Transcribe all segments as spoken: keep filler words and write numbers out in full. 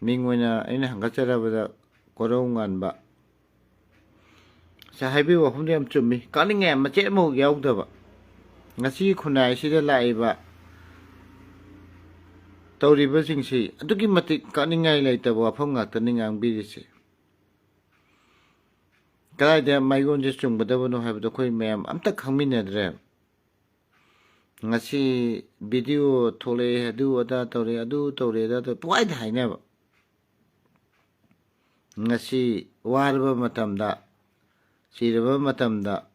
ꯃꯤꯡ ꯑꯣꯏꯅ ꯑꯩꯅ ꯍꯪꯒꯠꯆꯔꯕꯗ ꯀꯣꯔꯧ ꯉꯥꯟꯕ꯫ ꯁꯦ, ꯍꯥꯏꯕꯤꯌꯨ, ꯋꯥꯐꯝꯗꯣ ꯌꯥꯝ ꯆꯨꯝꯃꯤ꯫ ꯀꯛꯅꯤꯡꯉꯥꯏ ꯃꯆꯦꯠ ꯑꯃꯐꯥꯎ ꯌꯥꯎꯗꯕ꯫ ꯉꯁꯤꯒꯤ ꯈꯨꯟꯅꯥꯏꯁꯤꯗ ꯂꯥꯛꯏꯕ ꯇꯧꯔꯤꯕꯁꯤꯡꯁꯤ ꯑꯗꯨꯛꯀꯤ ꯃꯇꯤꯛ ꯀꯛꯅꯤꯡꯉꯥꯏ ꯂꯩꯇꯕ ꯋꯥꯐꯝ ꯉꯥꯛꯇꯅꯤ ꯉꯥꯡꯕꯤꯔꯤꯁꯦ꯫ ꯀꯗꯥꯏꯗ ꯃꯥꯏꯒꯣꯟꯁꯦ ꯆꯨꯝꯒꯗꯕꯅꯣ ꯍꯥꯏꯕꯗꯣ ꯑꯩꯈꯣꯏ ꯃꯌꯥꯝ ꯑꯝꯇ ꯈꯪꯃꯤꯟꯅꯗ꯭ꯔꯦ꯫ ꯉꯁꯤ ꯚꯤꯗꯤꯑꯣ ꯊꯣꯛꯂꯛꯑꯦ, ꯑꯗꯨ ꯑꯗꯥ ꯇꯧꯔꯦ, ꯑꯗꯨ ꯇꯧꯔꯦ, ꯑꯗꯥ ꯇꯧꯔꯦ, ꯄꯨꯡꯍꯥꯏꯗ ꯍꯥꯏꯅꯕ꯫ ꯉꯁꯤ ꯋꯥꯔꯕ ꯃꯇꯝꯗ, ꯁꯤꯔꯕ ꯃꯇꯝꯗ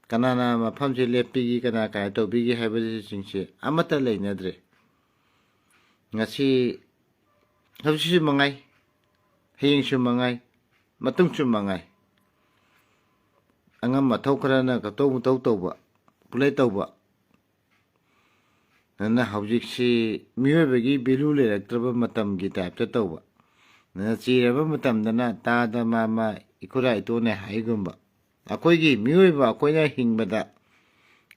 ꯀꯅꯥꯅ ꯃꯐꯝꯁꯤ ꯂꯦꯞꯄꯤꯒꯦ, ꯀꯅꯥ ꯀꯅꯥ ꯇꯧꯕꯤꯒꯦ ꯍꯥꯏꯕꯁꯤꯡꯁꯦ ꯑꯃꯠꯇ ꯂꯩꯅꯗ꯭ꯔꯦ꯫ ꯉꯁꯤ, ꯍꯧꯖꯤꯛꯁꯨ ꯃꯉꯥꯏ, ꯍꯌꯦꯡꯁꯨ ꯃꯉꯥꯏ, ꯃꯇꯨꯡꯁꯨ ꯃꯉꯥꯏ꯫ ꯑꯉꯝ ꯑꯊꯧ ꯈꯔꯅ ꯀꯇꯧ ꯃꯇꯧ ꯇꯧꯕ, ꯄꯨꯂꯩ ꯇꯧꯕ꯫ ꯑꯗꯨꯅ ꯍꯧꯖꯤꯛꯁꯤ ꯃꯤꯑꯣꯏꯕꯒꯤ value ꯂꯩꯔꯛꯇ꯭ꯔꯕ ꯃꯇꯝꯒꯤ type ꯇ ꯇꯧꯕ꯫ ꯑꯗꯨꯅ ꯆꯤꯔꯕ ꯃꯇꯝꯗꯅ ꯇꯥꯗ ꯃꯥꯃ ꯏꯈꯨꯔꯥ ꯏꯇꯣꯟꯅꯦ ꯍꯥꯏꯒꯨꯝꯕ꯫ ꯑꯩꯈꯣꯏꯒꯤ ꯃꯤꯑꯣꯏꯕ ꯑꯩꯈꯣꯏꯅ ꯍꯤꯡꯕꯗ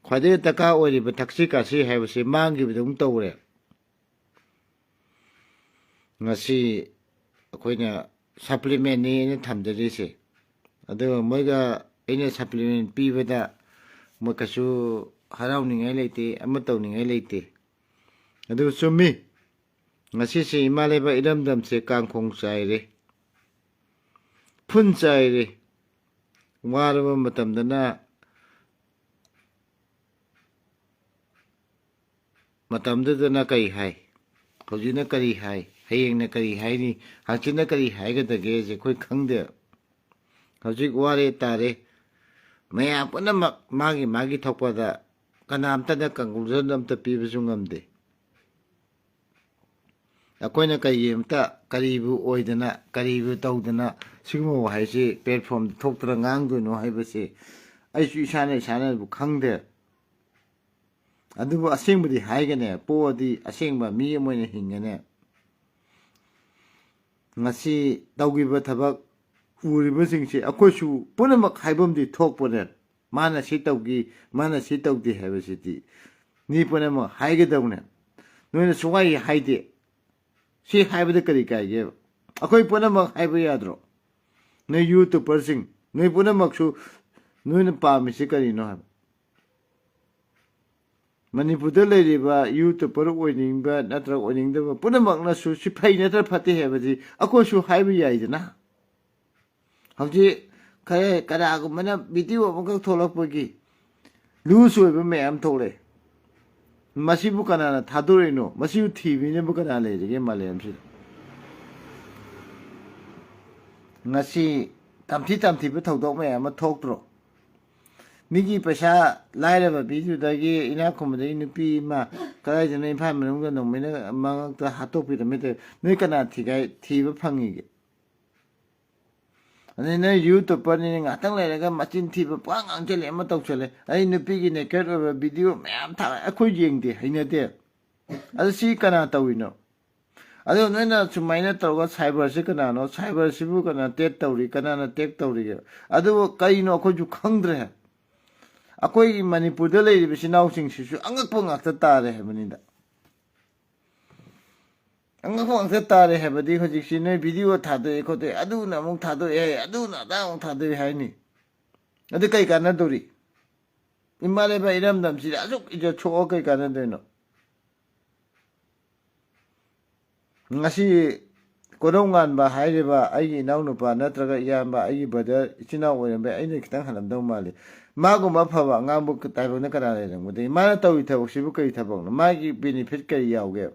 ꯈ꯭ꯋꯥꯏꯗꯒꯤ ꯗꯔꯀꯥꯔ ꯑꯣꯏꯔꯤꯕ ꯊꯛꯁꯤ ꯈꯥꯁꯤ ꯍꯥꯏꯕꯁꯤ ꯃꯥꯡꯈꯤꯕꯗꯧꯅ ꯇꯧꯔꯦ꯫ ꯉꯁꯤ ꯑꯩꯈꯣꯏꯅ supplement ꯅꯤ ꯑꯩꯅ ꯊꯝꯖꯔꯤꯁꯦ꯫ ꯑꯗꯨꯒ ꯃꯣꯏꯒ ꯑꯩꯅ supplement ꯄꯤꯕꯗ ꯃꯣꯏ ꯀꯩꯁꯨ ꯍꯔꯥꯎꯅꯤꯡꯉꯥꯏ ꯂꯩꯇꯦ, ꯑꯃ ꯇꯧꯅꯤꯡꯉꯥꯏ ꯂꯩꯇꯦ꯫ ꯑꯗꯨ ꯆꯨꯝꯃꯤ, ꯉꯁꯤꯁꯦ ꯏꯃꯥ ꯂꯩꯕꯥꯛ ꯏꯔꯝꯗꯝꯁꯦ ꯀꯥꯡꯈꯣꯡ ꯆꯥꯏꯔꯦ, ꯐꯨꯟ ꯆꯥꯏꯔꯦ꯫ ꯋꯥꯔꯕ ꯃꯇꯝꯗꯅ ꯃꯇꯝꯗꯨꯗꯅ ꯀꯔꯤ ꯍꯥꯏ, ꯍꯧꯖꯤꯛꯅ ꯀꯔꯤ ꯍꯥꯏ, ꯍꯌꯦꯡꯅ ꯀꯔꯤ ꯍꯥꯏꯅꯤ, ꯍꯪꯆꯤꯠꯅ ꯀꯔꯤ ꯍꯥꯏꯒꯗꯒꯦꯁꯦ ꯑꯩꯈꯣꯏ ꯈꯪꯗꯦ꯫ ꯍꯧꯖꯤꯛ ꯋꯥꯔꯦ ꯇꯥꯔꯦ, ꯃꯌꯥꯝ ꯄꯨꯝꯅꯃꯛ ꯃꯥꯒꯤ ꯃꯥꯒꯤ ꯊꯣꯛꯄꯗ, ꯀꯅꯥꯝꯇꯅ conclusion ꯑꯝꯇ ꯄꯤꯕꯁꯨ ꯉꯝꯗꯦ꯫ ꯑꯩꯈꯣꯏꯅ ꯀꯔꯤꯒꯤꯝꯇ ꯀꯔꯤꯕꯨ ꯑꯣꯏꯗꯅ, ꯀꯔꯤꯕꯨ ꯇꯧꯗꯅ ꯁꯤꯒꯨꯝꯕ ꯋꯥꯍꯩꯁꯤ platform ꯗ ꯊꯣꯛꯇꯅ ꯉꯥꯡꯗꯣꯏꯅꯣ ꯍꯥꯏꯕꯁꯤ ꯑꯩꯁꯨ ꯏꯁꯥꯅ ꯏꯁꯥꯅꯕꯨ ꯈꯪꯗꯦ꯫ ꯑꯗꯨꯕꯨ ꯑꯁꯦꯡꯕꯗꯤ ꯍꯥꯏꯒꯅꯦ, ꯄꯣꯛꯑꯗꯤ ꯑꯁꯦꯡꯕ ꯃꯤ ꯑꯃ ꯑꯣꯏꯅ ꯍꯤꯡꯒꯅꯦ꯫ ꯉꯁꯤ ꯇꯧꯈꯤꯕ ꯊꯕꯛ ꯎꯔꯤꯕꯁꯤꯡꯁꯤ ꯑꯩꯈꯣꯏꯁꯨ ꯄꯨꯝꯅꯃꯛ ꯍꯥꯏꯐꯝꯗꯤ ꯊꯣꯛꯄꯅꯦ꯫ ꯃꯥꯅ ꯁꯤ ꯇꯧꯈꯤ, ꯃꯥꯅ ꯁꯤ ꯇꯧꯗꯦ ꯍꯥꯏꯕꯁꯤꯗꯤ ꯃꯤ ꯄꯨꯝꯅꯃꯛ ꯍꯥꯏꯒꯗꯧꯅꯦ꯫ ꯅꯣꯏꯅ ꯁꯨꯡꯍꯥꯏ ꯍꯥꯏꯗꯦ꯫ ꯁꯤ ꯍꯥꯏꯕꯗ ꯀꯔꯤ ꯀꯥꯏꯒꯦꯕ? ꯑꯩꯈꯣꯏ ꯄꯨꯝꯅꯃꯛ ꯍꯥꯏꯕ ꯌꯥꯗ꯭ꯔꯣ? ꯅꯣꯏ YouTuberꯁꯤꯡ, ꯅꯣꯏ ꯄꯨꯝꯅꯃꯛꯁꯨ ꯅꯣꯏꯅ ꯄꯥꯝꯃꯤꯁꯤ ꯀꯔꯤꯅꯣ ꯍꯥꯏꯕ? ꯃꯅꯤꯄꯨꯔꯗ ꯂꯩꯔꯤꯕ YouTuber ꯑꯣꯏꯅꯤꯡꯕ ꯅꯠꯇ꯭ꯔꯒ ꯑꯣꯏꯅꯤꯡꯗꯕ ꯄꯨꯝꯅꯃꯛꯅꯁꯨ ꯁꯤ ꯐꯩ ꯅꯠꯇ꯭ꯔ ꯐꯠꯇꯦ ꯍꯥꯏꯕꯗꯤ ꯑꯩꯈꯣꯏꯁꯨ ꯍꯥꯏꯕ ꯌꯥꯏꯗꯅ꯫ ꯍꯧꯖꯤꯛ ꯈꯔ ꯀꯅꯥꯒꯨꯝꯕꯅ video ꯑꯃꯈꯛ ꯊꯣꯛꯂꯛꯄꯒꯤ loose ꯑꯣꯏꯕ ꯃꯌꯥꯝ ꯊꯣꯛꯂꯛꯑꯦ꯫ ꯃꯁꯤꯕꯨ ꯀꯅꯥꯅ ꯊꯥꯗꯣꯔꯛꯏꯅꯣ? ꯃꯁꯤꯕꯨ ꯊꯤꯕꯤꯅꯕ ꯀꯅꯥ ꯂꯩꯔꯤꯒꯦ ꯃꯥꯂꯦꯝꯁꯤꯗ? ꯉꯁꯤ ꯇꯝꯊꯤ ꯇꯝꯊꯤꯕ ꯊꯧꯗꯣꯛ ꯃꯌꯥꯝ ꯑꯃ ꯊꯣꯛꯇ꯭ꯔꯣ? ꯃꯤꯒꯤ ꯄꯩꯁꯥ, ꯂꯥꯏꯔꯕ ꯃꯤꯗꯨꯗꯒꯤ ꯏꯅꯥꯛ ꯈꯨꯟꯕꯗꯒꯤ ꯅꯨꯄꯤ ꯑꯃ ꯀꯗꯥꯏꯗꯅꯣ ꯏꯝꯐꯥꯜ ꯃꯅꯨꯡꯗ ꯅꯣꯡꯃꯩꯅ ꯃꯉꯛꯇ ꯍꯥꯠꯇꯣꯛꯄꯤꯔꯝꯃꯤ ꯇꯧꯏ꯫ ꯅꯣꯏ ꯀꯅꯥ ꯊꯤꯒꯥꯏ-, ꯊꯤꯕ ꯐꯪꯉꯤꯒꯦ? ꯑꯗꯩ ꯅꯣꯏ YouTuberꯅꯤꯅ ꯉꯥꯛꯇꯪ ꯂꯩꯔꯒ ꯃꯆꯤꯟ ꯊꯤꯕ ꯄꯨꯡꯉꯥꯡ ꯉꯥꯡꯁꯤꯜꯂꯦ, ꯑꯃ ꯇꯧꯁꯜꯂꯦ꯫ ꯑꯩ ꯅꯨꯄꯤꯒꯤ naked ꯑꯣꯏꯕ video ꯃꯌꯥꯝ ꯊꯥ-, ꯑꯩꯈꯣꯏ ꯌꯦꯡꯗꯦ, ꯍꯩꯅꯗꯦ꯫ ꯑꯗꯨ ꯁꯤ ꯀꯅꯥ ꯇꯧꯔꯤꯅꯣ? ꯑꯗꯣ ꯅꯣꯏꯅ ꯁꯨꯃꯥꯏꯅ ꯇꯧꯔꯒ cyberꯁꯤ ꯀꯅꯥꯅꯣ? Cyberꯁꯤꯕꯨ ꯀꯅꯥ tag ꯇꯧꯔꯤ? ꯀꯅꯥꯅ tag ꯇꯧꯔꯤꯒꯦ? ꯑꯗꯨꯕꯨ ꯀꯩꯅꯣ ꯑꯩꯈꯣꯏꯁꯨ ꯈꯪꯗ꯭ꯔꯦ꯫ ꯑꯩꯈꯣꯏꯒꯤ ꯃꯅꯤꯄꯨꯔꯗ ꯂꯩꯔꯤꯕ ꯏꯆꯤꯟ ꯏꯅꯥꯎꯁꯤꯡꯁꯤꯁꯨ ꯑꯉꯛꯄ ꯉꯥꯛꯇ ꯇꯥꯔꯦ ꯍꯥꯏꯕꯅꯤꯗ꯫ ꯑꯉꯛꯄ ꯉꯥꯛꯇ ꯇꯥꯔꯦ ꯍꯥꯏꯕꯗꯤ ꯍꯧꯖꯤꯛꯁꯤ ꯅꯣꯏ video ꯊꯥꯗꯣꯛꯑꯦ ꯈꯣꯠꯇꯣꯛꯑꯦ, ꯑꯗꯨꯅ ꯑꯃꯨꯛ ꯊꯥꯗꯣꯛꯑꯦ ꯍꯥꯏ, ꯑꯗꯨꯅ ꯑꯗꯥ ꯑꯃꯨꯛ ꯊꯥꯗꯣꯛꯑꯦ ꯍꯥꯏꯅꯤ꯫ ꯑꯗꯨ ꯀꯩ ꯀꯥꯟꯅꯗꯧꯔꯤ? ꯏꯃꯥ ꯂꯩꯕꯥꯛ ꯏꯔꯝꯗꯝꯁꯤꯗ ꯑꯁꯨꯛ ꯏꯖꯠ ꯁꯣꯛꯑ ꯀꯩ ꯀꯥꯟꯅꯗꯣꯏꯅꯣ? ꯉꯁꯤ ꯀꯣꯔꯧꯉꯥꯟꯕ ꯍꯥꯏꯔꯤꯕ ꯑꯩꯒꯤ ꯏꯅꯥꯎꯅꯨꯄꯥ ꯅꯠꯇ꯭ꯔꯒ ꯏꯌꯥꯝꯕ, ꯑꯩꯒꯤ brother, ꯏꯆꯤꯟ ꯏꯅꯥꯎ ꯑꯣꯏꯔꯝꯕ ꯌꯥꯏ, ꯑꯩꯅ ꯈꯤꯇꯪ ꯍꯜꯂꯝꯗꯧ ꯃꯥꯜꯂꯤ꯫ ꯃꯥꯒꯨꯝꯕ ꯑꯐꯕ ꯑꯉꯥꯡꯕ ꯇꯥꯏꯕꯪꯗ ꯀꯅꯥ ꯂꯩꯔꯝꯒꯗꯒꯦ? ꯃꯥꯅ ꯇꯧꯔꯤ ꯊꯕꯛꯁꯤꯕꯨ ꯀꯔꯤ ꯊꯕꯛꯅꯣ? ꯃꯥꯒꯤ benefit ꯀꯔꯤ ꯌꯥꯎꯒꯦ?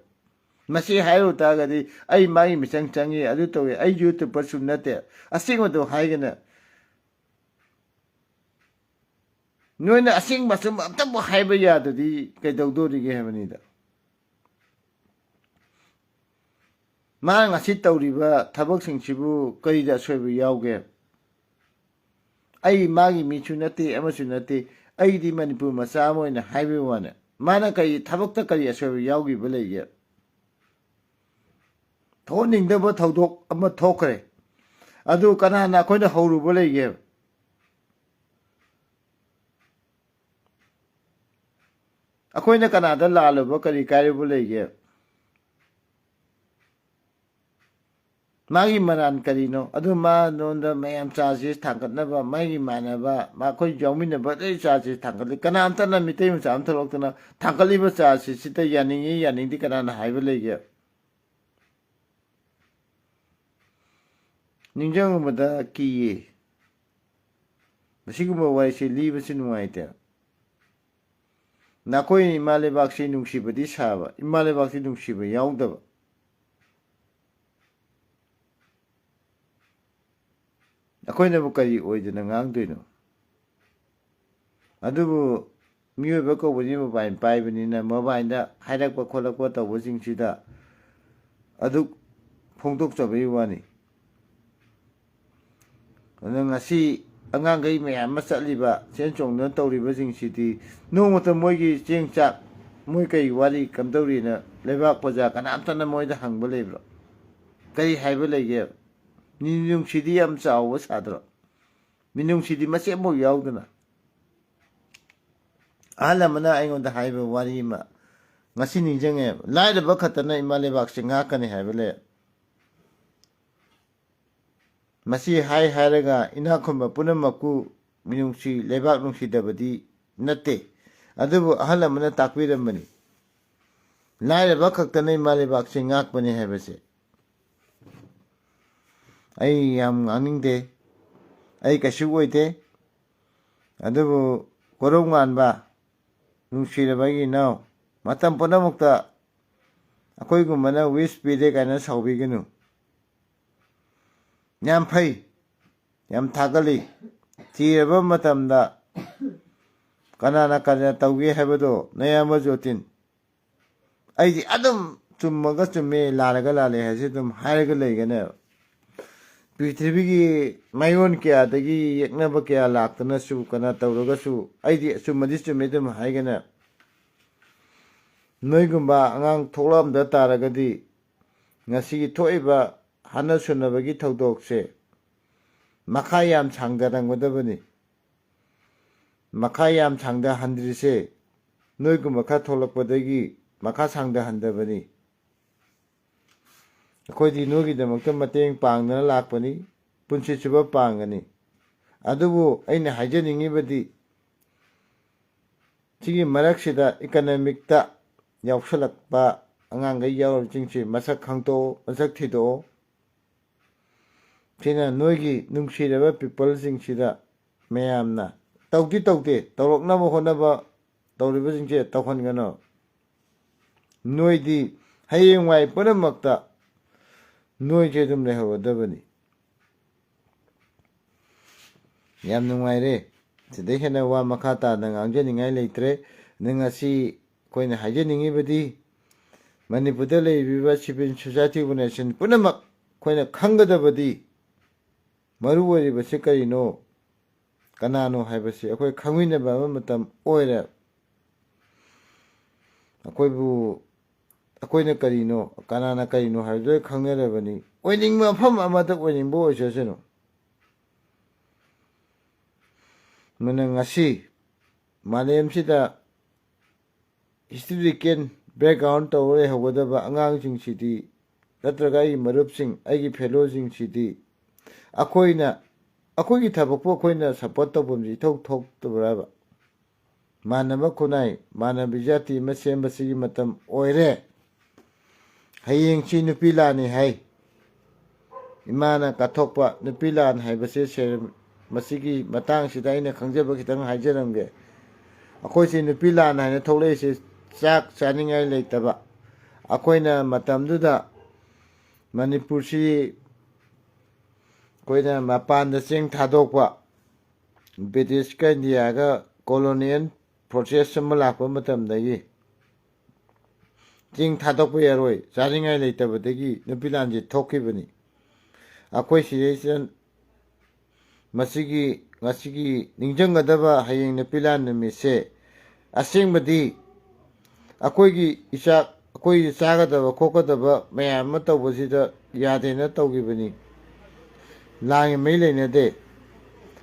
ꯃꯁꯤ ꯍꯥꯏꯔꯨ ꯇꯥꯔꯒꯗꯤ ꯑꯩ ꯃꯥꯒꯤ ꯃꯤꯆꯪ ꯆꯪꯉꯤ, ꯑꯗꯨ ꯇꯧꯏ, ꯑꯩ YouTuberꯁꯨ ꯅꯠꯇꯦ꯫ ꯑꯁꯦꯡꯕꯗꯣ ꯍꯥꯏꯒꯅ ꯅꯣꯏꯅ ꯑꯁꯦꯡꯕ ꯑꯆꯨꯝꯕ ꯑꯝꯇꯕꯨ ꯍꯥꯏꯕ ꯌꯥꯗ꯭ꯔꯗꯤ ꯀꯩꯗꯧꯗꯣꯔꯤꯒꯦ ꯍꯥꯏꯕꯅꯤꯗ꯫ ꯃꯥꯅ ꯉꯁꯤ ꯇꯧꯔꯤꯕ ꯊꯕꯛꯁꯤꯡꯁꯤꯕꯨ ꯀꯔꯤꯗ ꯑꯁꯣꯏꯕ ꯌꯥꯎꯒꯦ? ꯑꯩ ꯃꯥꯒꯤ ꯃꯤꯁꯨ ꯅꯠꯇꯦ, ꯑꯃꯁꯨ ꯅꯠꯇꯦ꯫ ꯑꯩꯗꯤ ꯃꯅꯤꯄꯨꯔ ꯃꯆꯥ ꯑꯃ ꯑꯣꯏꯅ ꯍꯥꯏꯕꯒꯤ ꯋꯥꯅꯦ꯫ ꯃꯥꯅ ꯀꯔꯤ ꯊꯕꯛꯇ ꯀꯔꯤ ꯑꯁꯣꯏꯕ ꯌꯥꯎꯈꯤꯕ ꯂꯩꯒꯦ? ꯊꯣꯛꯍꯟꯅꯤꯡꯗꯕ ꯊꯧꯗꯣꯛ ꯑꯃ ꯊꯣꯛꯈ꯭ꯔꯦ꯫ ꯑꯗꯨ ꯀꯅꯥꯅ ꯑꯩꯈꯣꯏꯅ ꯍꯧꯔꯨꯕ ꯂꯩꯒꯦ? ꯑꯩꯈꯣꯏꯅ ꯀꯅꯥꯗ ꯂꯥꯜꯂꯨꯕ, ꯀꯔꯤ ꯀꯥꯏꯔꯨꯕ ꯂꯩꯒꯦ? ꯃꯥꯒꯤ ꯃꯔꯥꯟ ꯀꯔꯤꯅꯣ? ꯑꯗꯨ ꯃꯥꯉꯣꯟꯗ ꯃꯌꯥꯝ ꯆꯥꯁꯤ ꯊꯥꯡꯒꯠꯅꯕ, ꯃꯥꯒꯤ ꯃꯥꯟꯅꯕ, ꯃꯈꯣꯏ ꯌꯥꯎꯃꯤꯟꯅꯕ ꯂꯣꯏ ꯆꯥꯁꯤ ꯊꯥꯡꯒꯠꯂꯤ꯫ ꯀꯅꯥꯝꯇꯅ ꯃꯤꯇꯩ ꯃꯆꯥ ꯑꯃ ꯊꯣꯛꯂꯛꯇꯅ ꯊꯥꯡꯒꯠꯂꯤꯕ ꯆꯥꯁꯤꯁꯤꯗ ꯌꯥꯅꯤꯡꯉꯤ ꯌꯥꯅꯤꯡꯗꯦ ꯀꯅꯥꯅ ꯍꯥꯏꯕ ꯂꯩꯒꯦ? ꯅꯤꯡꯁꯤꯡꯉꯨꯕꯗ ꯀꯤꯌꯦ꯫ ꯃꯁꯤꯒꯨꯝꯕ ꯋꯥꯔꯤꯁꯦ ꯂꯤꯕꯁꯤ ꯅꯨꯡꯉꯥꯏꯇꯦ꯫ ꯅꯈꯣꯏ ꯏꯃꯥ ꯂꯩꯕꯥꯛꯁꯤ ꯅꯨꯡꯁꯤꯕꯗꯤ ꯁꯥꯕ, ꯏꯃꯥ ꯂꯩꯕꯥꯛꯁꯤ ꯅꯨꯡꯁꯤꯕ ꯌꯥꯎꯗꯕ꯫ ꯑꯩꯈꯣꯏꯅꯕꯨ ꯀꯔꯤ ꯑꯣꯏꯗꯅ ꯉꯥꯡꯗꯣꯏꯅꯣ? ꯑꯗꯨꯕꯨ ꯃꯤꯑꯣꯏꯕ ꯀꯧꯕꯅꯤ ꯃꯣꯕꯥꯏꯜ ꯄꯥꯏꯕꯅꯤꯅ, ꯃꯣꯕꯥꯏꯜꯗ ꯍꯥꯏꯔꯛꯄ ꯈꯣꯠꯂꯛꯄ ꯇꯧꯕꯁꯤꯡꯁꯤꯗ ꯑꯗꯨ ꯐꯣꯡꯗꯣꯛꯆꯕꯒꯤ ꯋꯥꯅꯤ꯫ ꯑꯗꯨꯅ ꯉꯁꯤ ꯑꯉꯥꯡꯈꯩ ꯃꯌꯥꯝ ꯑꯃ ꯆꯠꯂꯤꯕ, ꯆꯦꯟ ꯆꯣꯡꯗꯅ ꯇꯧꯔꯤꯕꯁꯤꯡꯁꯤꯗꯤ ꯅꯣꯡꯃꯇ ꯃꯣꯏꯒꯤ ꯆꯦꯡ ꯆꯥꯛ, ꯃꯣꯏ ꯀꯩ ꯋꯥꯔꯤ ꯀꯝꯗꯧꯔꯤꯅ ꯂꯩꯕꯥꯛ ꯄ꯭ꯔꯖꯥ ꯀꯅꯥꯝꯇꯅ ꯃꯣꯏꯗ ꯍꯪꯕ ꯂꯩꯕ꯭ꯔꯣ? ꯀꯔꯤ ꯍꯥꯏꯕ ꯂꯩꯒꯦ? ꯃꯤꯅꯨꯡꯁꯤꯗꯤ ꯌꯥꯝ ꯆꯥꯎꯕ ꯁꯥꯗ꯭ꯔꯣ? ꯃꯤꯅꯨꯡꯁꯤꯗꯤ ꯃꯆꯦꯠ ꯑꯃꯐꯥꯎ ꯌꯥꯎꯗꯅ꯫ ꯑꯍꯜ ꯑꯃꯅ ꯑꯩꯉꯣꯟꯗ ꯍꯥꯏꯕ ꯋꯥꯔꯤ ꯑꯃ ꯉꯁꯤ ꯅꯤꯡꯁꯤꯡꯉꯦ꯫ ꯂꯥꯏꯔꯕ ꯈꯛꯇꯅ ꯏꯃꯥ ꯂꯩꯕꯥꯛꯁꯦ ꯉꯥꯛꯀꯅꯤ ꯍꯥꯏꯕ ꯂꯩ꯫ ꯃꯁꯤ ꯍꯥꯏ ꯍꯥꯏꯔꯒ ꯏꯅꯥꯛ ꯈꯨꯟꯕ ꯄꯨꯝꯅꯃꯛꯄꯨ ꯃꯤꯅꯨꯡꯁꯤ, ꯂꯩꯕꯥꯛ ꯅꯨꯡꯁꯤꯗꯕꯗꯤ ꯅꯠꯇꯦ꯫ ꯑꯗꯨꯕꯨ ꯑꯍꯜ ꯑꯃꯅ ꯇꯥꯛꯄꯤꯔꯝꯕꯅꯤ, ꯂꯥꯏꯔꯕ ꯈꯛꯇꯅ ꯏꯃꯥ ꯂꯩꯕꯥꯛꯁꯦ ꯉꯥꯛꯄꯅꯤ ꯍꯥꯏꯕꯁꯦ꯫ ꯑꯩ ꯌꯥꯝ ꯉꯥꯡꯅꯤꯡꯗꯦ, ꯑꯩ ꯀꯩꯁꯨ ꯑꯣꯏꯗꯦ꯫ ꯑꯗꯨꯕꯨ ꯀꯣꯔꯧꯉꯥꯟꯕ, ꯅꯨꯡꯁꯤꯔꯕ ꯑꯩꯒꯤ ꯏꯅꯥꯎ, ꯃꯇꯝ ꯄꯨꯝꯅꯃꯛꯇ ꯑꯩꯈꯣꯏꯒꯨꯝꯕꯅ ꯋꯤꯁ ꯄꯤꯔꯦ ꯀꯥꯏꯅ ꯁꯥꯎꯕꯤꯒꯅꯨ꯫ ꯌꯥꯝ ꯐꯩ, ꯌꯥꯝ ꯊꯥꯒꯠꯂꯤ꯫ ꯊꯤꯔꯕ ꯃꯇꯝꯗ ꯀꯅꯥꯅ ꯀꯔꯤꯅ ꯇꯧꯒꯦ ꯍꯥꯏꯕꯗꯣ ꯅꯌꯥꯝꯕ ꯖꯣꯇꯤꯟ, ꯑꯩꯗꯤ ꯑꯗꯨꯝ ꯆꯨꯝꯃꯒ ꯆꯨꯝꯃꯦ, ꯂꯥꯜꯂꯒ ꯂꯥꯜꯂꯦ ꯍꯥꯏꯁꯦ ꯑꯗꯨꯝ ꯍꯥꯏꯔꯒ ꯂꯩꯒꯅꯦꯕ꯫ ꯄ꯭ꯔꯤꯊꯤꯕꯤꯒꯤ ꯃꯥꯏꯑꯣꯟ ꯀꯌꯥꯗꯒꯤ ꯌꯦꯛꯅꯕ ꯀꯌꯥ ꯂꯥꯛꯇꯅꯁꯨ, ꯀꯅꯥ ꯇꯧꯔꯒꯁꯨ ꯑꯩꯗꯤ ꯑꯆꯨꯝꯕꯗꯤ ꯆꯨꯝꯃꯦ ꯑꯗꯨꯝ ꯍꯥꯏꯒꯅꯦꯕ꯫ ꯅꯣꯏꯒꯨꯝꯕ ꯑꯉꯥꯡ ꯊꯣꯛꯂꯛꯑꯝꯗ ꯇꯥꯔꯒꯗꯤ ꯉꯁꯤꯒꯤ ꯊꯣꯛꯏꯕ ꯍꯥꯠꯅ ꯁꯨꯅꯕꯒꯤ ꯊꯧꯗꯣꯛꯁꯦ ꯃꯈꯥ ꯌꯥꯝ ꯁꯥꯡꯊꯔꯝꯒꯗꯕꯅꯤ꯫ ꯃꯈꯥ ꯌꯥꯝ ꯁꯥꯡꯊꯍꯟꯗ꯭ꯔꯤꯁꯦ ꯅꯣꯏꯒꯨꯝꯕ ꯈꯔ ꯊꯣꯛꯂꯛꯄꯗꯒꯤ ꯃꯈꯥ ꯁꯥꯡꯊꯍꯟꯗꯕꯅꯤ꯫ ꯑꯩꯈꯣꯏꯗꯤ ꯅꯣꯏꯒꯤꯗꯃꯛꯇ ꯃꯇꯦꯡ ꯄꯥꯡꯗꯅ ꯂꯥꯛꯄꯅꯤ, ꯄꯨꯟꯁꯤ ꯆꯨꯞꯄ ꯄꯥꯡꯒꯅꯤ꯫ ꯑꯗꯨꯕꯨ ꯑꯩꯅ ꯍꯥꯏꯖꯅꯤꯡꯉꯤꯕꯗꯤ, ꯁꯤꯒꯤ ꯃꯔꯛꯁꯤꯗ ꯏꯀꯅꯃꯤꯛꯇ ꯌꯥꯎꯁꯜꯂꯛꯄ ꯑꯉꯥꯡꯈꯩ ꯌꯥꯎꯔꯤꯕꯁꯤꯡꯁꯤ ꯃꯁꯛ ꯈꯪꯗꯣꯛꯑꯣ, ꯃꯁꯛ ꯊꯤꯗꯣꯛꯑꯣ꯫ ꯁꯤꯅ ꯅꯣꯏꯒꯤ ꯅꯨꯡꯁꯤꯔꯕ ꯄꯤꯄꯜꯁꯤꯡꯁꯤꯗ ꯃꯌꯥꯝꯅ ꯇꯧꯗꯤ ꯇꯧꯗꯦ, ꯇꯧꯔꯛꯅꯕ ꯍꯣꯠꯅꯕ ꯇꯧꯔꯤꯕꯁꯤꯡꯁꯦ ꯇꯧꯍꯟꯒꯅꯨ꯫ ꯅꯣꯏꯗꯤ ꯍꯌꯦꯡꯋꯥꯏ ꯄꯨꯝꯅꯃꯛꯇ ꯅꯣꯏꯁꯦ ꯑꯗꯨꯝ ꯂꯩꯍꯧꯔꯗꯕꯅꯤ꯫ ꯌꯥꯝ ꯅꯨꯡꯉꯥꯏꯔꯦ꯫ ꯁꯤꯗꯩ ꯍꯦꯟꯅ ꯋꯥ ꯃꯈꯥ ꯇꯥꯅ ꯉꯥꯡꯖꯅꯤꯡꯉꯥꯏ ꯂꯩꯇ꯭ꯔꯦ꯫ ꯑꯗꯨ ꯉꯁꯤ ꯑꯩꯈꯣꯏꯅ ꯍꯥꯏꯖꯅꯤꯡꯉꯤꯕꯗꯤ, ꯃꯅꯤꯄꯨꯔꯗ ꯂꯩꯔꯤꯕ civil society organization ꯄꯨꯝꯅꯃꯛ ꯑꯩꯈꯣꯏꯅ ꯈꯪꯒꯗꯕꯗꯤ, ꯃꯔꯨ ꯑꯣꯏꯔꯤꯕꯁꯤ ꯀꯔꯤꯅꯣ, ꯀꯅꯥꯅꯣ ꯍꯥꯏꯕꯁꯤ ꯑꯩꯈꯣꯏ ꯈꯪꯃꯤꯟꯅꯕ ꯑꯃ ꯃꯇꯝ ꯑꯣꯏꯔꯦ꯫ ꯑꯩꯈꯣꯏꯕꯨ, ꯑꯩꯈꯣꯏꯅ ꯀꯔꯤꯅꯣ, ꯀꯅꯥꯅ ꯀꯔꯤꯅꯣ ꯍꯥꯏꯕꯗꯨ ꯂꯣꯏ ꯈꯪꯅꯔꯕꯅꯤ꯫ ꯑꯣꯏꯅꯤꯡꯕ ꯃꯐꯝ ꯑꯃꯗ ꯑꯣꯏꯅꯤꯡꯕ ꯑꯣꯏꯖꯁꯅꯨ꯫ ꯑꯗꯨꯅ ꯉꯁꯤ ꯃꯥꯂꯦꯝꯁꯤꯗ historical background ꯇꯧꯔ ꯂꯩꯍꯧꯒꯗꯕ ꯑꯉꯥꯡꯁꯤꯡꯁꯤꯗꯤ, ꯅꯠꯇ꯭ꯔꯒ ꯑꯩꯒꯤ ꯃꯔꯨꯞꯁꯤꯡ, ꯑꯩꯒꯤ ꯐꯦꯂꯣꯁꯤꯡꯁꯤꯗꯤ, ꯑꯩꯈꯣꯏꯅ, ꯑꯩꯈꯣꯏꯒꯤ ꯊꯕꯛꯄꯨ ꯑꯩꯈꯣꯏꯅ support ꯇꯧꯐꯝꯁꯤ ꯏꯊꯧ ꯊꯣꯛꯇꯕ꯭ꯔꯕ? ꯃꯥꯟꯅꯕ ꯈꯨꯟꯅꯥꯏ, ꯃꯥꯟꯅꯕ ꯖꯥꯇꯤ ꯑꯃ ꯁꯦꯝꯕꯁꯤꯒꯤ ꯃꯇꯝ ꯑꯣꯏꯔꯦ꯫ ꯍꯌꯦꯡꯁꯤ ꯅꯨꯄꯤ ꯂꯥꯟꯅꯤ ꯍꯥꯏ꯫ ꯏꯃꯥꯅ ꯀꯠꯊꯣꯛꯄ ꯅꯨꯄꯤ ꯂꯥꯟ ꯍꯥꯏꯕꯁꯦ ꯁꯦ-, ꯃꯁꯤꯒꯤ ꯃꯇꯥꯡꯁꯤꯗ ꯑꯩꯅ ꯈꯪꯖꯕ ꯈꯤꯇꯪ ꯍꯥꯏꯖꯔꯝꯒꯦ꯫ ꯑꯩꯈꯣꯏꯁꯤ ꯅꯨꯄꯤ ꯂꯥꯟ ꯍꯥꯏꯅ ꯊꯣꯛꯂꯛꯏꯁꯦ ꯆꯥꯛ ꯆꯥꯅꯤꯡꯉꯥꯏ ꯂꯩꯇꯕ꯫ ꯑꯩꯈꯣꯏꯅ ꯃꯇꯝꯗꯨꯗ ꯃꯅꯤꯄꯨꯔꯁꯤ ꯑꯩꯈꯣꯏꯅ ꯃꯄꯥꯟꯗ ꯆꯦꯡ ꯊꯥꯗꯣꯛꯄ, ꯕ꯭ꯔꯤꯇꯤꯁꯀ ꯏꯟꯗꯤꯌꯥꯒ colonial process ꯑꯃ ꯂꯥꯛꯄ ꯃꯇꯝꯗꯒꯤ ꯆꯦꯡ ꯊꯥꯗꯣꯛꯄ ꯌꯥꯔꯣꯏ, ꯆꯥꯅꯤꯡꯉꯥꯏ ꯂꯩꯇꯕꯗꯒꯤ ꯅꯨꯄꯤ ꯂꯥꯟꯁꯦ ꯊꯣꯛꯈꯤꯕꯅꯤ꯫ ꯑꯩꯈꯣꯏ ꯁꯤꯗꯩꯁꯤꯗ ꯃꯁꯤꯒꯤ, ꯉꯁꯤꯒꯤ ꯅꯤꯡꯁꯤꯡꯒꯗꯕ ꯍꯌꯦꯡ ꯅꯨꯄꯤ ꯂꯥꯟ ꯅꯨꯃꯤꯠꯁꯦ, ꯑꯁꯦꯡꯕꯗꯤ ꯑꯩꯈꯣꯏꯒꯤ ꯏꯆꯥꯛ, ꯑꯩꯈꯣꯏꯒꯤ ꯆꯥꯒꯗꯕ ꯈꯣꯠꯀꯗꯕ ꯃꯌꯥꯝ ꯑꯃ ꯇꯧꯕꯁꯤꯗ ꯌꯥꯗꯦꯅ ꯇꯧꯈꯤꯕꯅꯤ꯫ ꯂꯥꯡꯉꯤ ꯃꯩ ꯂꯩꯅꯗꯦ꯫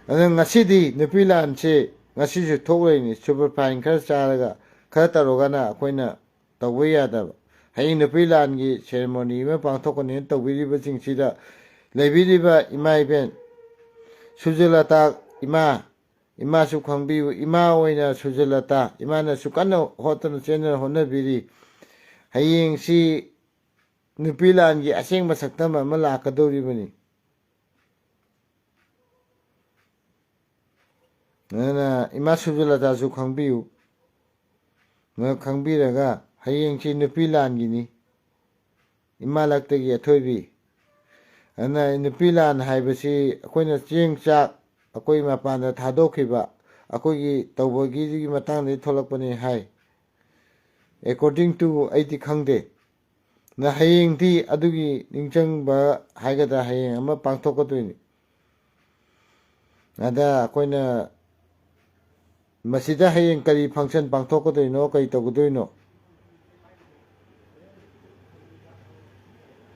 ꯑꯗꯨꯅ ꯉꯁꯤꯗꯤ ꯅꯨꯄꯤ ꯂꯥꯟꯁꯦ ꯉꯁꯤꯁꯨ ꯊꯣꯛꯂꯛꯏꯅꯤ꯫ Superfine ꯈꯔ ꯆꯥꯔꯒ, ꯈꯔ ꯇꯧꯔꯒꯅ ꯑꯩꯈꯣꯏꯅ ꯇꯧꯕ ꯌꯥꯗꯕ꯫ ꯍꯌꯦꯡ ꯅꯨꯄꯤ ꯂꯥꯟꯒꯤ ꯁꯦꯔꯦꯃꯣꯅꯤ ꯑꯃ ꯄꯥꯡꯊꯣꯛꯀꯅꯤꯅ ꯇꯧꯕꯤꯔꯤꯕꯁꯤꯡꯁꯤꯗ ꯂꯩꯕꯤꯔꯤꯕ ꯏꯃꯥ ꯏꯕꯦꯟ ꯁꯨꯖꯂꯇꯥ ꯏꯃꯥ, ꯏꯃꯥꯁꯨ ꯈꯪꯕꯤꯌꯨ꯫ ꯏꯃꯥ ꯑꯣꯏꯅ ꯁꯨꯖꯂꯇꯥ ꯏꯃꯥꯅꯁꯨ ꯀꯟꯅ ꯍꯣꯠꯇꯅ ꯆꯦꯟꯗꯅ ꯍꯣꯠꯅꯕꯤꯔꯤ꯫ ꯍꯌꯦꯡꯁꯤ ꯅꯨꯄꯤ ꯂꯥꯟꯒꯤ ꯑꯁꯦꯡꯕ ꯁꯛꯇꯝ ꯑꯃ ꯂꯥꯛꯀꯗꯧꯔꯤꯕꯅꯤ꯫ ꯑꯗꯨꯅ ꯏꯃꯥ ꯁꯨꯖꯂꯇꯥꯁꯨ ꯈꯪꯕꯤꯌꯨ꯫ ꯅ ꯈꯪꯕꯤꯔꯒ ꯍꯌꯦꯡꯁꯤ ꯅꯨꯄꯤ ꯂꯥꯟꯒꯤꯅꯤ꯫ ꯏꯃꯥ ꯂꯛꯇꯒꯤ ꯑꯊꯣꯏꯕꯤ꯫ ꯑꯗꯨꯅ ꯅꯨꯄꯤ ꯂꯥꯟ ꯍꯥꯏꯕꯁꯤ ꯑꯩꯈꯣꯏꯅ ꯆꯦꯡ ꯆꯥꯛ ꯑꯩꯈꯣꯏ ꯃꯄꯥꯟꯗ ꯊꯥꯗꯣꯛꯈꯤꯕ, ꯑꯩꯈꯣꯏꯒꯤ ꯇꯧꯕꯒꯤ ꯃꯇꯥꯡꯗꯒꯤ ꯊꯣꯛꯂꯛꯄꯅꯤ ꯍꯥꯏ꯫ According to ꯑꯩꯗꯤ ꯈꯪꯗꯦ꯫ ꯑꯗ ꯍꯌꯦꯡꯗꯤ ꯑꯗꯨꯒꯤ ꯅꯤꯡꯁꯤꯡꯕ ꯍꯥꯏꯒꯗ꯭ꯔꯥ, ꯍꯌꯦꯡ ꯑꯃ ꯄꯥꯡꯊꯣꯛꯀꯗꯣꯏꯅꯤ꯫ ꯑꯗ ꯑꯩꯈꯣꯏꯅ ꯃꯁꯤꯗ ꯍꯌꯦꯡ ꯀꯔꯤ function ꯄꯥꯡꯊꯣꯛꯀꯗꯣꯏꯅꯣ, ꯀꯔꯤ ꯇꯧꯒꯗꯣꯏꯅꯣ?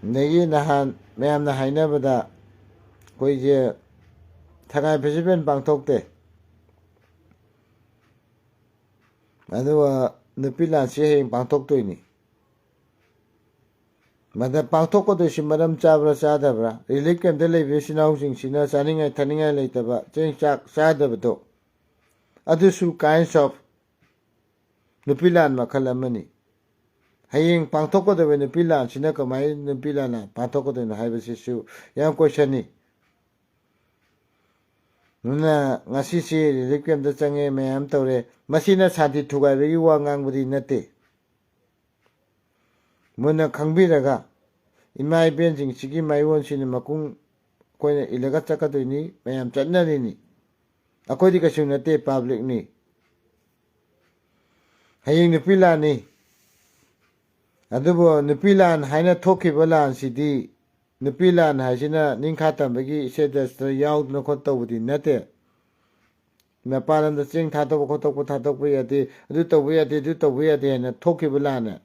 ꯑꯗꯒꯤ ꯅꯍꯥꯟ ꯃꯌꯥꯝꯅ ꯍꯥꯏꯅꯕꯗ ꯑꯩꯈꯣꯏꯁꯦ ꯁꯉꯥꯏ festival ꯄꯥꯡꯊꯣꯛꯇꯦ꯫ ꯑꯗꯨꯒ ꯅꯨꯄꯤ ꯂꯥꯟꯁꯤ ꯍꯌꯦꯡ ꯄꯥꯡꯊꯣꯛꯇꯣꯏꯅꯤ꯫ ꯃꯗ ꯄꯥꯡꯊꯣꯛꯀꯗꯣꯏꯁꯤ ꯃꯔꯝ ꯆꯥꯕ꯭ꯔꯥ ꯆꯥꯗꯕ꯭ꯔꯥ? Relief campꯇ ꯂꯩꯕ ꯏꯆꯤꯟ ꯏꯅꯥꯎꯁꯤꯡꯁꯤꯅ ꯆꯥꯅꯤꯡꯉꯥꯏ ꯊꯛꯅꯤꯡꯉꯥꯏ ꯂꯩꯇꯕ, ꯆꯦꯡ ꯆꯥꯛ ꯆꯥꯗꯕꯗꯣ, ꯑꯗꯨꯁꯨ kinds of ꯅꯨꯄꯤ ꯂꯥꯟ ꯃꯈꯜ ꯑꯃꯅꯤ꯫ ꯍꯌꯦꯡ ꯄꯥꯡꯊꯣꯛꯀꯗꯕ ꯅꯨꯄꯤ ꯂꯥꯟꯁꯤꯅ ꯀꯃꯥꯏꯅ ꯅꯨꯄꯤ ꯂꯥꯟ ꯄꯥꯡꯊꯣꯛꯀꯗꯣꯏꯅꯣ ꯍꯥꯏꯕꯁꯤꯁꯨ ꯌꯥꯝ questionꯅꯤ꯫ ꯑꯗꯨꯅ ꯉꯁꯤꯁꯤ relief campꯇ ꯆꯪꯉꯦ, ꯃꯌꯥꯝ ꯇꯧꯔꯦ꯫ ꯃꯁꯤꯅ ꯁꯥꯟꯇꯤ ꯊꯨꯒꯥꯏꯕꯒꯤ ꯋꯥ ꯉꯥꯡꯕꯗꯤ ꯅꯠꯇꯦ꯫ ꯃꯨꯟꯅ ꯈꯪꯕꯤꯔꯒ ꯏꯃꯥ ꯏꯕꯦꯟꯁꯤꯡꯁꯤꯒꯤ ꯃꯥꯏꯑꯣꯟꯁꯤꯅ ꯃꯈꯣꯡ ꯑꯩꯈꯣꯏꯅ ꯏꯜꯂꯒ ꯆꯠꯀꯗꯣꯏꯅꯤ, ꯃꯌꯥꯝ ꯆꯠꯅꯔꯤꯅꯤ꯫ ꯑꯩꯈꯣꯏꯗꯤ ꯀꯩꯁꯨ ꯅꯠꯇꯦ, publicꯅꯤ꯫ ꯍꯌꯦꯡ ꯅꯨꯄꯤ ꯂꯥꯟꯅꯤ꯫ ꯑꯗꯨꯕꯨ ꯅꯨꯄꯤ ꯂꯥꯟ ꯍꯥꯏꯅ ꯊꯣꯛꯈꯤꯕ ꯂꯥꯟꯁꯤꯗꯤ ꯅꯨꯄꯤ ꯂꯥꯟ ꯍꯥꯏꯁꯤꯅ ꯅꯤꯡꯈꯥ ꯇꯝꯕꯒꯤ statusꯇ ꯌꯥꯎꯗꯅ ꯈꯣꯠ ꯇꯧꯕꯗꯤ ꯅꯠꯇꯦ꯫ ꯃꯄꯥꯟ ꯂꯝꯗ ꯆꯦꯡ ꯊꯥꯗꯣꯛꯄ ꯈꯣꯠꯇꯣꯛꯄ ꯊꯥꯗꯣꯛꯄ ꯌꯥꯗꯦ, ꯑꯗꯨ ꯇꯧꯕ ꯌꯥꯗꯦ, ꯑꯗꯨ ꯇꯧꯕ ꯌꯥꯗꯦ ꯍꯥꯏꯅ ꯊꯣꯛꯈꯤꯕ ꯂꯥꯟꯅꯦ꯫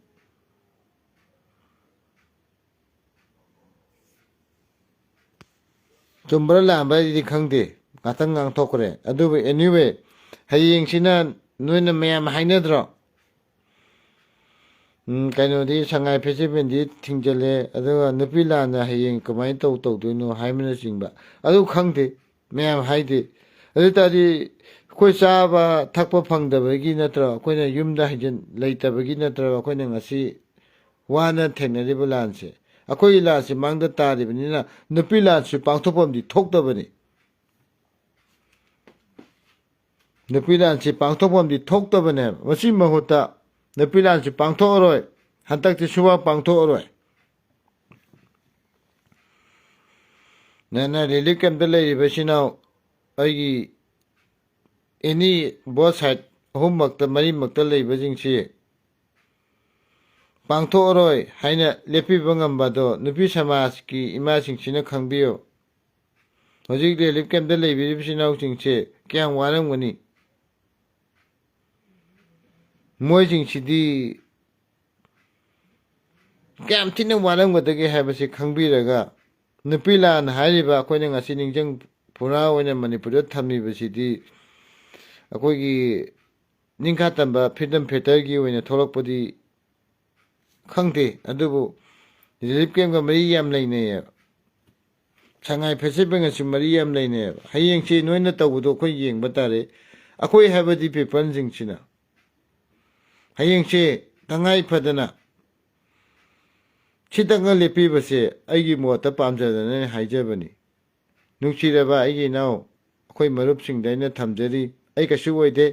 ꯆꯨꯝꯕ꯭ꯔꯥ ꯂꯥꯟꯕ꯭ꯔꯥ ꯑꯩꯗꯤ ꯈꯪꯗꯦ, ꯉꯥꯛꯇꯪ ꯉꯥꯡꯊꯣꯛꯈ꯭ꯔꯦ꯫ ꯑꯗꯨꯕꯨ anyway, ꯍꯌꯦꯡꯁꯤꯅ ꯅꯣꯏꯅ ꯃꯌꯥꯝ ꯍꯥꯏꯅꯗ꯭ꯔꯣ? ꯎꯝ, ꯀꯩꯅꯣꯗꯤ ꯁꯉꯥꯏ ꯐꯦꯁꯇꯤꯚꯦꯜꯗꯤ ꯊꯤꯡꯖꯤꯜꯂꯦ, ꯑꯗꯨꯒ ꯅꯨꯄꯤ ꯂꯥꯟꯅ ꯍꯌꯦꯡ ꯀꯃꯥꯏꯅ ꯇꯧ ꯇꯧꯗꯣꯏꯅꯣ ꯍꯥꯏꯕꯅꯆꯤꯡꯕ ꯑꯗꯨ ꯈꯪꯗꯦ꯫ ꯃꯌꯥꯝ ꯍꯥꯏꯗꯤ, ꯑꯗꯨ ꯑꯣꯏ ꯇꯥꯔꯗꯤ ꯑꯩꯈꯣꯏ ꯆꯥꯕ ꯊꯛꯄ ꯐꯪꯗꯕꯒꯤ ꯅꯠꯇ꯭ꯔꯣ, ꯑꯩꯈꯣꯏꯅ ꯌꯨꯝꯗ ꯍꯟꯖꯤꯟ ꯂꯩꯇꯕꯒꯤ ꯅꯠꯇ꯭ꯔꯣ ꯑꯩꯈꯣꯏꯅ ꯉꯁꯤ ꯋꯥꯅ ꯊꯦꯡꯅꯔꯤꯕ ꯂꯥꯟꯁꯦ? ꯑꯩꯈꯣꯏꯒꯤ ꯂꯥꯟꯁꯦ ꯃꯥꯡꯗ ꯇꯥꯔꯤꯕꯅꯤꯅ ꯅꯨꯄꯤ ꯂꯥꯟꯁꯤ ꯄꯥꯡꯊꯣꯛꯐꯝꯗꯤ ꯊꯣꯛꯇꯕꯅꯤ꯫ ꯅꯨꯄꯤ ꯂꯥꯟꯁꯤ ꯄꯥꯡꯊꯣꯛꯐꯝꯗꯤ ꯊꯣꯛꯇꯕꯅꯦꯕ꯫ ꯃꯁꯤ ꯃꯍꯨꯠꯇ ꯅꯨꯄꯤ ꯂꯥꯟꯁꯤ ꯄꯥꯡꯊꯣꯛꯑꯔꯣꯏ, ꯍꯟꯗꯛꯇꯤ ꯁꯨꯡꯄꯥꯡ ꯄꯥꯡꯊꯣꯛꯑꯔꯣꯏ꯫ ꯅꯪꯅ ꯔꯤꯂꯤꯐ ꯀꯦꯝꯞꯇ ꯂꯩꯔꯤꯕꯁꯤꯅ ꯑꯩꯒꯤ ꯑꯦꯅꯤ ꯕꯣꯠ ꯁꯥꯏꯠ ꯑꯍꯨꯝꯃꯛꯇ, ꯃꯔꯤꯃꯛꯇ ꯂꯩꯕꯁꯤꯡꯁꯤ ꯄꯥꯡꯊꯣꯛꯑꯔꯣꯏ ꯍꯥꯏꯅ ꯂꯦꯞꯄꯤꯕ ꯉꯝꯕ ꯑꯗꯣ ꯅꯨꯄꯤ ꯁꯃꯥꯖꯀꯤ ꯏꯃꯥꯁꯤꯡꯁꯤꯅ ꯈꯪꯕꯤꯌꯨ꯫ ꯍꯧꯖꯤꯛ ꯔꯤꯂꯤꯐ ꯀꯦꯝꯞꯇ ꯂꯩꯕꯤꯔꯤꯕ ꯏꯆꯤꯟ ꯏꯅꯥꯎꯁꯤꯡꯁꯦ ꯀꯌꯥꯝ ꯋꯥꯔꯝꯒꯅꯤ? ꯃꯣꯏꯁꯤꯡꯁꯤꯗꯤ ꯀꯌꯥꯝ ꯊꯤꯅ ꯋꯥꯔꯝꯒꯗꯒꯦ ꯍꯥꯏꯕꯁꯤ ꯈꯪꯕꯤꯔꯒ, ꯅꯨꯄꯤ ꯂꯥꯟ ꯍꯥꯏꯔꯤꯕ ꯑꯩꯈꯣꯏꯅ ꯉꯁꯤ ꯅꯤꯡꯁꯤꯡ ꯄꯨꯔꯥ ꯑꯣꯏꯅ ꯃꯅꯤꯄꯨꯔꯗ ꯊꯝꯃꯤꯕꯁꯤꯗꯤ ꯑꯩꯈꯣꯏꯒꯤ ꯅꯤꯡꯈꯥ ꯇꯝꯕ ꯐ꯭ꯔꯤꯗꯝ ꯐꯦꯇꯔꯒꯤ ꯑꯣꯏꯅ ꯊꯣꯛꯂꯛꯄꯗꯤ ꯈꯪꯗꯦ, ꯑꯗꯨꯕꯨ ꯔꯤꯂꯤꯐ ꯀꯦꯝꯞꯀ ꯃꯔꯤ ꯌꯥꯝ ꯂꯩꯅꯩꯌꯦꯕ꯫ ꯁꯉꯥꯏ ꯐꯦꯁꯇꯤꯚꯦꯜꯒꯁꯨ ꯃꯔꯤ ꯌꯥꯝ ꯂꯩꯅꯩꯌꯦꯕ꯫ ꯍꯌꯦꯡꯁꯤ ꯅꯣꯏꯅ ꯇꯧꯕꯗꯣ ꯑꯩꯈꯣꯏ ꯌꯦꯡꯕ ꯇꯥꯔꯦ꯫ ꯑꯩꯈꯣꯏ ꯍꯥꯏꯕꯗꯤ ꯄꯤꯄꯜꯁꯤꯡꯁꯤꯅ ꯍꯌꯦꯡꯁꯦ ꯇꯉꯥꯏ ꯐꯗꯅ ꯁꯤꯇꯪꯒ ꯂꯦꯞꯄꯤꯕꯁꯦ ꯑꯩꯒꯤ ꯃꯣꯠꯇ ꯄꯥꯝꯖꯗꯅ ꯑꯩꯅ ꯍꯥꯏꯖꯕꯅꯤ꯫ ꯅꯨꯡꯁꯤꯔꯕ ꯑꯩꯒꯤ ꯏꯅꯥꯎ, ꯑꯩꯈꯣꯏ ꯃꯔꯨꯞꯁꯤꯡꯗ ꯑꯩꯅ ꯊꯝꯖꯔꯤ꯫ ꯑꯩ ꯀꯩꯁꯨ ꯑꯣꯏꯗꯦ꯫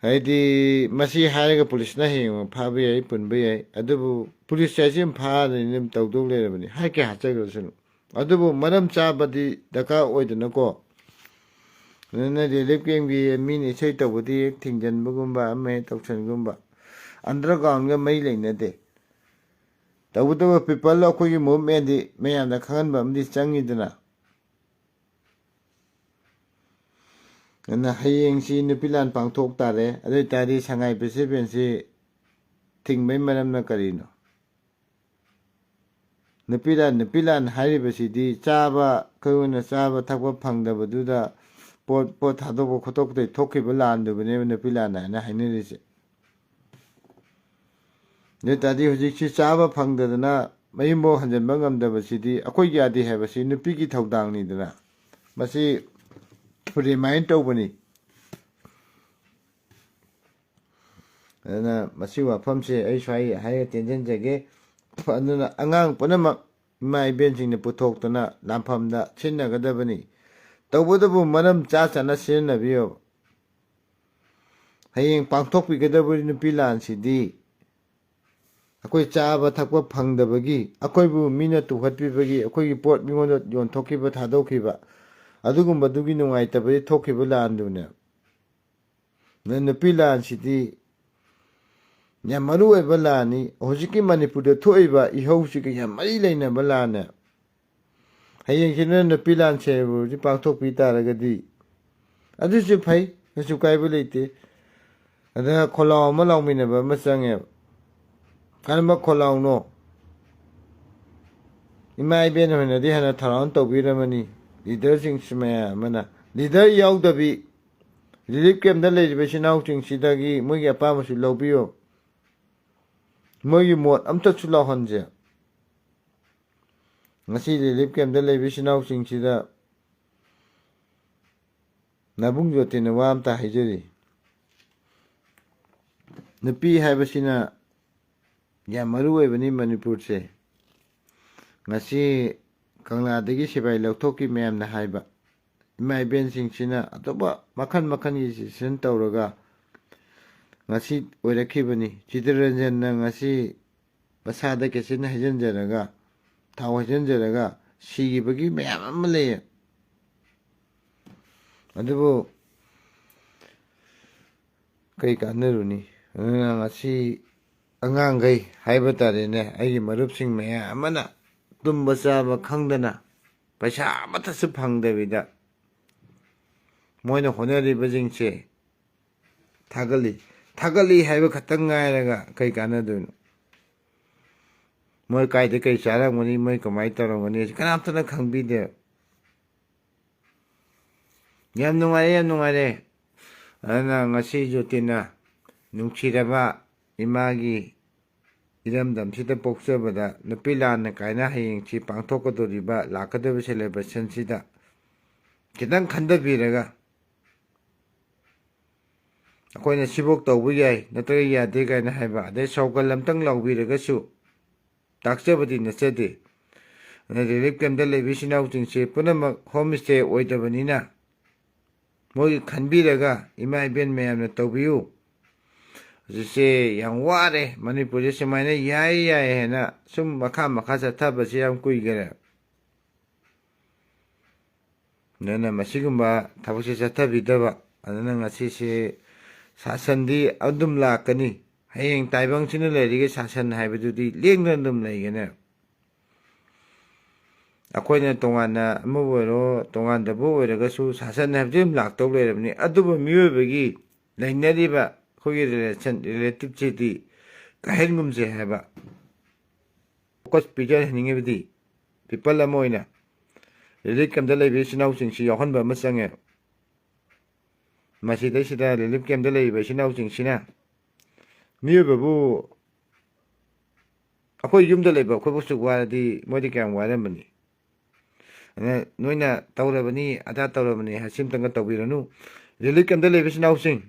ꯍꯥꯏꯗꯤ, ꯃꯁꯤ ꯍꯥꯏꯔꯒ ꯄꯨꯂꯤꯁꯅ ꯍꯌꯦꯡ ꯐꯥꯕ ꯌꯥꯏ, ꯄꯨꯟꯕ ꯌꯥꯏ꯫ ꯑꯗꯨꯕꯨ ꯄꯨꯂꯤꯁ ꯍꯥꯏꯁꯤ ꯑꯗꯨꯝ ꯐꯥꯗꯅ ꯑꯗꯨꯝ ꯇꯧꯗꯧ ꯂꯩꯔꯕꯅꯤ꯫ ꯍꯥꯏ ꯀꯌꯥ ꯍꯥꯠꯆꯈ꯭ꯔꯁꯅꯨ꯫ ꯑꯗꯨꯕꯨ ꯃꯔꯝ ꯆꯥꯕꯗꯤ ꯗꯔꯀꯥꯔ ꯑꯣꯏꯗꯅꯀꯣ꯫ ꯑꯗꯨꯅ ꯔꯤꯂꯤꯐ ꯀꯦꯝꯞꯀꯤ ꯃꯤꯅ ꯏꯁꯩ ꯇꯧꯕꯗꯤ ꯍꯦꯛ ꯊꯤꯡꯖꯤꯟꯕꯒꯨꯝꯕ, ꯑꯃ ꯍꯦꯛ ꯇꯧꯁꯟꯒꯨꯝꯕ꯫ ꯑꯟꯗꯔꯒ꯭ꯔꯥꯎꯟꯒ ꯃꯔꯤ ꯂꯩꯅꯗꯦ꯫ ꯇꯧꯕꯇꯕꯨ ꯄꯤꯄꯜ ꯑꯩꯈꯣꯏꯒꯤ ꯃꯨꯞꯃꯦꯟꯗꯤ ꯃꯌꯥꯝꯅ ꯈꯪꯍꯟꯕ ꯑꯃꯗꯤ ꯆꯪꯉꯤꯗꯅ꯫ ꯑꯗꯨꯅ ꯍꯌꯦꯡꯁꯤ ꯅꯨꯄꯤ ꯂꯥꯟ ꯄꯥꯡꯊꯣꯛ ꯇꯥꯔꯦ꯫ ꯑꯗꯨ ꯑꯣꯏ ꯇꯥꯔꯗꯤ ꯁꯉꯥꯏ ꯐꯦꯁꯇꯤꯚꯦꯜꯁꯤ ꯊꯤꯡꯕꯩ ꯃꯔꯝꯅ ꯀꯔꯤꯅꯣ? ꯅꯨꯄꯤ ꯂꯥꯟ, ꯅꯨꯄꯤ ꯂꯥꯟ ꯍꯥꯏꯔꯤꯕꯁꯤꯗꯤ ꯆꯥꯕ, ꯑꯩꯈꯣꯏꯅ ꯆꯥꯕ ꯊꯛꯄ ꯐꯪꯗꯕꯗꯨꯗ ꯄꯣꯠ, ꯄꯣꯠ ꯊꯥꯗꯣꯛꯄ ꯈꯣꯠꯇꯣꯛꯄꯗꯒꯤ ꯊꯣꯛꯈꯤꯕ ꯂꯥꯟꯗꯨꯕꯅꯦꯕ ꯅꯨꯄꯤ ꯂꯥꯟ ꯍꯥꯏꯅ ꯍꯥꯏꯅꯔꯤꯁꯦ꯫ ꯑꯗꯨ ꯑꯣꯏ ꯇꯥꯔꯗꯤ ꯍꯧꯖꯤꯛꯁꯤ ꯆꯥꯕ ꯐꯪꯗꯗꯅ ꯃꯌꯨꯝꯐꯥꯎ ꯍꯟꯖꯤꯟꯕ ꯉꯝꯗꯕꯁꯤꯗꯤ ꯑꯩꯈꯣꯏꯒꯤ ꯌꯥꯗꯦ ꯍꯥꯏꯕꯁꯤ ꯅꯨꯄꯤꯒꯤ ꯊꯧꯗꯥꯡꯅꯤꯗꯅ꯫ ꯃꯁꯤ ꯔꯤꯃꯥꯏꯟ ꯇꯧꯕꯅꯤ꯫ ꯑꯗꯨꯅ ꯃꯁꯤ ꯋꯥꯐꯝꯁꯦ ꯑꯩ ꯁ꯭ꯋꯥꯏ ꯍꯥꯏꯔ ꯇꯦꯟꯁꯤꯟꯖꯒꯦ꯫ ꯑꯗꯨꯅ ꯑꯉꯥꯡ ꯄꯨꯝꯅꯃꯛ ꯏꯃꯥ ꯏꯕꯦꯟꯁꯤꯡꯅ ꯄꯨꯊꯣꯛꯇꯅ ꯂꯥꯟꯐꯝꯗ ꯁꯤꯖꯤꯟꯅꯒꯗꯕꯅꯤ꯫ ꯇꯧꯕꯇꯕꯨ ꯃꯔꯝ ꯆꯥ ꯆꯥꯅ ꯁꯤꯖꯤꯟꯅꯕꯤꯌꯨ꯫ ꯍꯌꯦꯡ ꯄꯥꯡꯊꯣꯛꯄꯤꯒꯗꯕ ꯅꯨꯄꯤ ꯂꯥꯟꯁꯤꯗꯤ ꯑꯩꯈꯣꯏ ꯆꯥꯕ ꯊꯛꯄ ꯐꯪꯗꯕꯒꯤ, ꯑꯩꯈꯣꯏꯕꯨ ꯃꯤꯅ ꯇꯨꯍꯠꯄꯤꯕꯒꯤ, ꯑꯩꯈꯣꯏꯒꯤ ꯄꯣꯠ ꯃꯤꯉꯣꯟꯗ ꯌꯣꯟꯊꯣꯛꯈꯤꯕ, ꯊꯥꯗꯣꯛꯈꯤꯕ, ꯑꯗꯨꯒꯨꯝꯕꯗꯨꯒꯤ ꯅꯨꯡꯉꯥꯏꯇꯕꯗꯤ ꯊꯣꯛꯈꯤꯕ ꯂꯥꯟꯗꯨꯅꯦ꯫ ꯅ-, ꯅꯨꯄꯤ ꯂꯥꯟꯁꯤꯗꯤ ꯌꯥꯝ ꯃꯔꯨ ꯑꯣꯏꯕ ꯂꯥꯟꯅꯤ꯫ ꯍꯧꯖꯤꯛꯀꯤ ꯃꯅꯤꯄꯨꯔꯗ ꯊꯣꯛꯏꯕ ꯏꯍꯧꯁꯤꯒ ꯌꯥꯝ ꯃꯔꯤ ꯂꯩꯅꯕ ꯂꯥꯟꯅꯦ꯫ ꯍꯌꯦꯡꯁꯤꯅ ꯅꯨꯄꯤ ꯂꯥꯟ ꯁꯦꯔꯦꯃꯣꯅꯤ ꯄꯥꯡꯊꯣꯛꯄꯤ ꯇꯥꯔꯒꯗꯤ ꯑꯗꯨꯁꯨ ꯐꯩ, ꯀꯩꯁꯨ ꯀꯥꯏꯕ ꯂꯩꯇꯦ꯫ ꯑꯗ ꯈꯣꯜꯂꯥꯎ ꯑꯃ ꯂꯥꯎꯃꯤꯟꯅꯕ ꯑꯃ ꯆꯪꯉꯦꯕ꯫ ꯀꯔꯝꯕ ꯈꯣꯜꯂꯥꯎꯅꯣ? ꯏꯃꯥ ꯏꯕꯦꯟ ꯍꯣꯏꯅꯗꯤ ꯍꯥꯟꯅ ꯊꯧꯔꯥꯡ ꯇꯧꯕꯤꯔꯝꯃꯅꯤ꯫ ꯂꯤꯗꯔꯁꯤꯡꯁꯤ ꯃꯌꯥꯝ ꯑꯃꯅ, ꯂꯤꯗꯔ ꯌꯥꯎꯗꯕꯤ ꯔꯤꯂꯤꯐ ꯀꯦꯝꯞꯇ ꯂꯩꯔꯤꯕ ꯏꯆꯤꯟ ꯏꯅꯥꯎꯁꯤꯡꯁꯤꯗꯒꯤ ꯃꯣꯏꯒꯤ ꯑꯄꯥꯝꯕꯁꯨ ꯂꯧꯕꯤꯌꯨ꯫ ꯃꯣꯏꯒꯤ ꯃꯣꯠ ꯑꯝꯇꯁꯨ ꯂꯥꯎꯍꯟꯁꯦ꯫ ꯉꯁꯤ ꯔꯤꯂꯤꯐ ꯀꯦꯝꯞꯇ ꯂꯩꯕ ꯏꯆꯤꯟ ꯏꯅꯥꯎꯁꯤꯡꯁꯤꯗ ꯅꯥꯕꯨꯡ ꯖꯣꯇꯤꯅ ꯋꯥ ꯑꯝꯇ ꯍꯥꯏꯖꯔꯤ꯫ ꯅꯨꯄꯤ ꯍꯥꯏꯕꯁꯤꯅ ꯌꯥꯝ ꯃꯔꯨ ꯑꯣꯏꯕꯅꯤ ꯃꯅꯤꯄꯨꯔꯁꯦ꯫ ꯉꯁꯤ ꯀꯪꯂꯥꯗꯒꯤ ꯁꯤꯐꯥꯏ ꯂꯧꯊꯣꯛꯈꯤ ꯃꯌꯥꯝꯅ ꯍꯥꯏꯕ, ꯏꯃꯥ ꯏꯕꯦꯟꯁꯤꯡꯁꯤꯅ ꯑꯇꯣꯞꯄ ꯃꯈꯜ ꯃꯈꯜꯒꯤ ꯗꯤꯁꯤꯖꯟ ꯇꯧꯔꯒ ꯉꯁꯤ ꯑꯣꯏꯔꯛꯈꯤꯕꯅꯤ꯫ ꯆꯤꯇꯔꯟꯖꯟꯅ ꯉꯁꯤ ꯃꯁꯥꯗ ꯀꯦꯁꯤꯟ ꯍꯩꯖꯤꯟꯖꯔꯒ, ꯊꯥꯎ ꯍꯩꯖꯤꯟꯖꯔꯒ ꯁꯤꯈꯤꯕꯒꯤ ꯃꯌꯥꯝ ꯑꯃ ꯂꯩꯌꯦ꯫ ꯑꯗꯨꯕꯨ ꯀꯩ ꯀꯥꯟꯅꯔꯨꯅꯤ? ꯑꯗꯨꯅ ꯉꯁꯤ ꯑꯉꯥꯡꯈꯩ ꯍꯥꯏꯕ ꯇꯥꯔꯦꯅꯦ, ꯑꯩꯒꯤ ꯃꯔꯨꯞꯁꯤꯡ ꯃꯌꯥꯝ ꯑꯃꯅ ꯇꯨꯝꯕ ꯆꯥꯕ ꯈꯪꯗꯅ, ꯄꯩꯁꯥ ꯑꯃꯠꯇꯁꯨ ꯐꯪꯗꯕꯤꯗ ꯃꯣꯏꯅ ꯍꯣꯠꯅꯔꯤꯕꯁꯤꯡꯁꯦ ꯊꯥꯒꯠꯂꯤ꯫ ꯊꯥꯒꯠꯂꯤ ꯍꯥꯏꯕ ꯈꯛꯇꯪ ꯉꯥꯏꯔꯒ ꯀꯩ ꯀꯥꯟꯅꯗꯣꯏꯅꯣ? ꯃꯣꯏ ꯀꯥꯏꯗ ꯀꯩ ꯆꯥꯔꯝꯒꯅꯤ, ꯃꯣꯏ ꯀꯃꯥꯏꯅ ꯇꯧꯔꯝꯒꯅꯤ, ꯀꯅꯥꯝꯇꯅ ꯈꯪꯕꯤꯗꯦ꯫ ꯌꯥꯝ ꯅꯨꯡꯉꯥꯏꯔꯦ, ꯌꯥꯝ ꯅꯨꯡꯉꯥꯏꯔꯦ꯫ ꯑꯗꯨꯅ ꯉꯁꯤ ꯖꯣꯇꯤꯅ ꯅꯨꯡꯁꯤꯔꯕ ꯏꯃꯥꯒꯤ ꯏꯔꯝꯗꯝꯁꯤꯗ ꯄꯣꯛꯆꯕꯗ ꯅꯨꯄꯤ ꯂꯥꯟꯅ ꯀꯥꯏꯅ ꯍꯌꯦꯡꯁꯤ ꯄꯥꯡꯊꯣꯛꯀꯗꯧꯔꯤꯕ ꯂꯥꯛꯀꯗꯧꯔꯤꯕ celebration ꯁꯤꯗ ꯈꯤꯇꯪ ꯈꯟꯊꯕꯤꯔꯒ ꯑꯩꯈꯣꯏꯅ ꯁꯤꯐꯧ ꯇꯧꯕ ꯌꯥꯏ ꯅꯠꯇ꯭ꯔꯒ ꯌꯥꯗꯦ ꯀꯥꯏꯅ ꯍꯥꯏꯕ, ꯑꯗꯩ ꯁꯥꯎꯒꯜ ꯑꯝꯇꯪ ꯂꯥꯎꯕꯤꯔꯒꯁꯨ ꯇꯥꯛꯆꯕꯗꯤ ꯅꯠꯆꯗꯦ꯫ ꯑꯗꯨꯅ relief camp ꯇ ꯂꯩꯕ ꯏꯆꯤꯟ ꯏꯅꯥꯎꯁꯤꯡꯁꯦ ꯄꯨꯝꯅꯃꯛ home stay ꯑꯣꯏꯗꯕꯅꯤꯅ ꯃꯣꯏꯒꯤ ꯈꯟꯕꯤꯔꯒ ꯏꯃꯥ ꯏꯕꯦꯟ ꯃꯌꯥꯝꯅ ꯇꯧꯕꯤꯌꯨ꯫ ꯍꯧꯖꯤꯛꯁꯦ ꯌꯥꯝ ꯋꯥꯔꯦ ꯃꯅꯤꯄꯨꯔꯁꯦ ꯁꯨꯃꯥꯏꯅ ꯌꯥꯏ ꯌꯥꯏ ꯍꯥꯏꯅ ꯁꯨꯝ ꯃꯈꯥ ꯃꯈꯥ ꯆꯠꯊꯕꯁꯦ ꯌꯥꯝ ꯀꯨꯏꯈꯔꯦ꯫ ꯑꯗꯨꯅ ꯃꯁꯤꯒꯨꯝꯕ ꯊꯕꯛꯁꯦ ꯆꯠꯊꯕꯤꯗꯕ, ꯑꯗꯨꯅ ꯉꯁꯤꯁꯦ ꯁꯥꯁꯟꯗꯤ ꯑꯗꯨꯝ ꯂꯥꯛꯀꯅꯤ꯫ ꯍꯌꯦꯡ ꯇꯥꯏꯕꯪꯁꯤꯅ ꯂꯩꯔꯤꯒꯩ ꯁꯥꯁꯟ ꯍꯥꯏꯕꯗꯨꯗꯤ ꯂꯦꯡꯗꯅ ꯑꯗꯨꯝ ꯂꯩꯒꯅꯤ꯫ ꯑꯩꯈꯣꯏꯅ ꯇꯣꯉꯥꯟꯅ ꯑꯃꯕꯨ ꯑꯣꯏꯔꯣ, ꯇꯣꯉꯥꯟꯗꯕ ꯑꯣꯏꯔꯒꯁꯨ ꯁꯥꯁꯟ ꯍꯥꯏꯕꯁꯤ ꯑꯗꯨꯝ ꯂꯥꯛꯇꯧ ꯂꯩꯔꯕꯅꯤ꯫ ꯑꯗꯨꯕꯨ ꯃꯤꯑꯣꯏꯕꯒꯤ ꯂꯩꯅꯔꯤꯕ ꯑꯩꯈꯣꯏꯒꯤ relation, relative ꯁꯤꯗꯤ ꯀꯥꯏꯍꯟꯒꯨꯝꯁꯦ ꯍꯥꯏꯕ꯫ Focus ꯄꯤꯖꯍꯟꯅꯤꯡꯉꯤꯕꯗꯤ people ꯑꯃ ꯑꯣꯏꯅ relief camp ꯇ ꯂꯩꯕ ꯏꯆꯤꯟ ꯏꯅꯥꯎꯁꯤꯡꯁꯤ ꯌꯥꯎꯍꯟꯕ ꯑꯃ ꯆꯪꯉꯦ꯫ ꯃꯁꯤꯗꯩꯁꯤꯗ relief camp ꯇ ꯂꯩꯔꯤꯕ ꯏꯆꯤꯟ ꯏꯅꯥꯎꯁꯤꯡꯁꯤꯅ ꯃꯤꯑꯣꯏꯕꯕꯨ, ꯑꯩꯈꯣꯏ ꯌꯨꯝꯗ ꯂꯩꯕ ꯑꯩꯈꯣꯏꯕꯨ ꯁꯨꯛ ꯋꯥꯔꯗꯤ ꯃꯣꯏꯗꯤ ꯀꯌꯥꯝ ꯋꯥꯔꯝꯕꯅꯤ꯫ ꯑꯗꯨꯅ ꯅꯣꯏꯅ ꯇꯧꯔꯕꯅꯤ, ꯑꯗꯥ ꯇꯧꯔꯕꯅꯤ ꯍꯥꯏ ꯁꯤꯝꯇꯪꯒ ꯇꯧꯕꯤꯔꯅꯨ꯫ Relief camp ꯇ ꯂꯩꯕ ꯏꯆꯤꯟ ꯏꯅꯥꯎꯁꯤꯡ,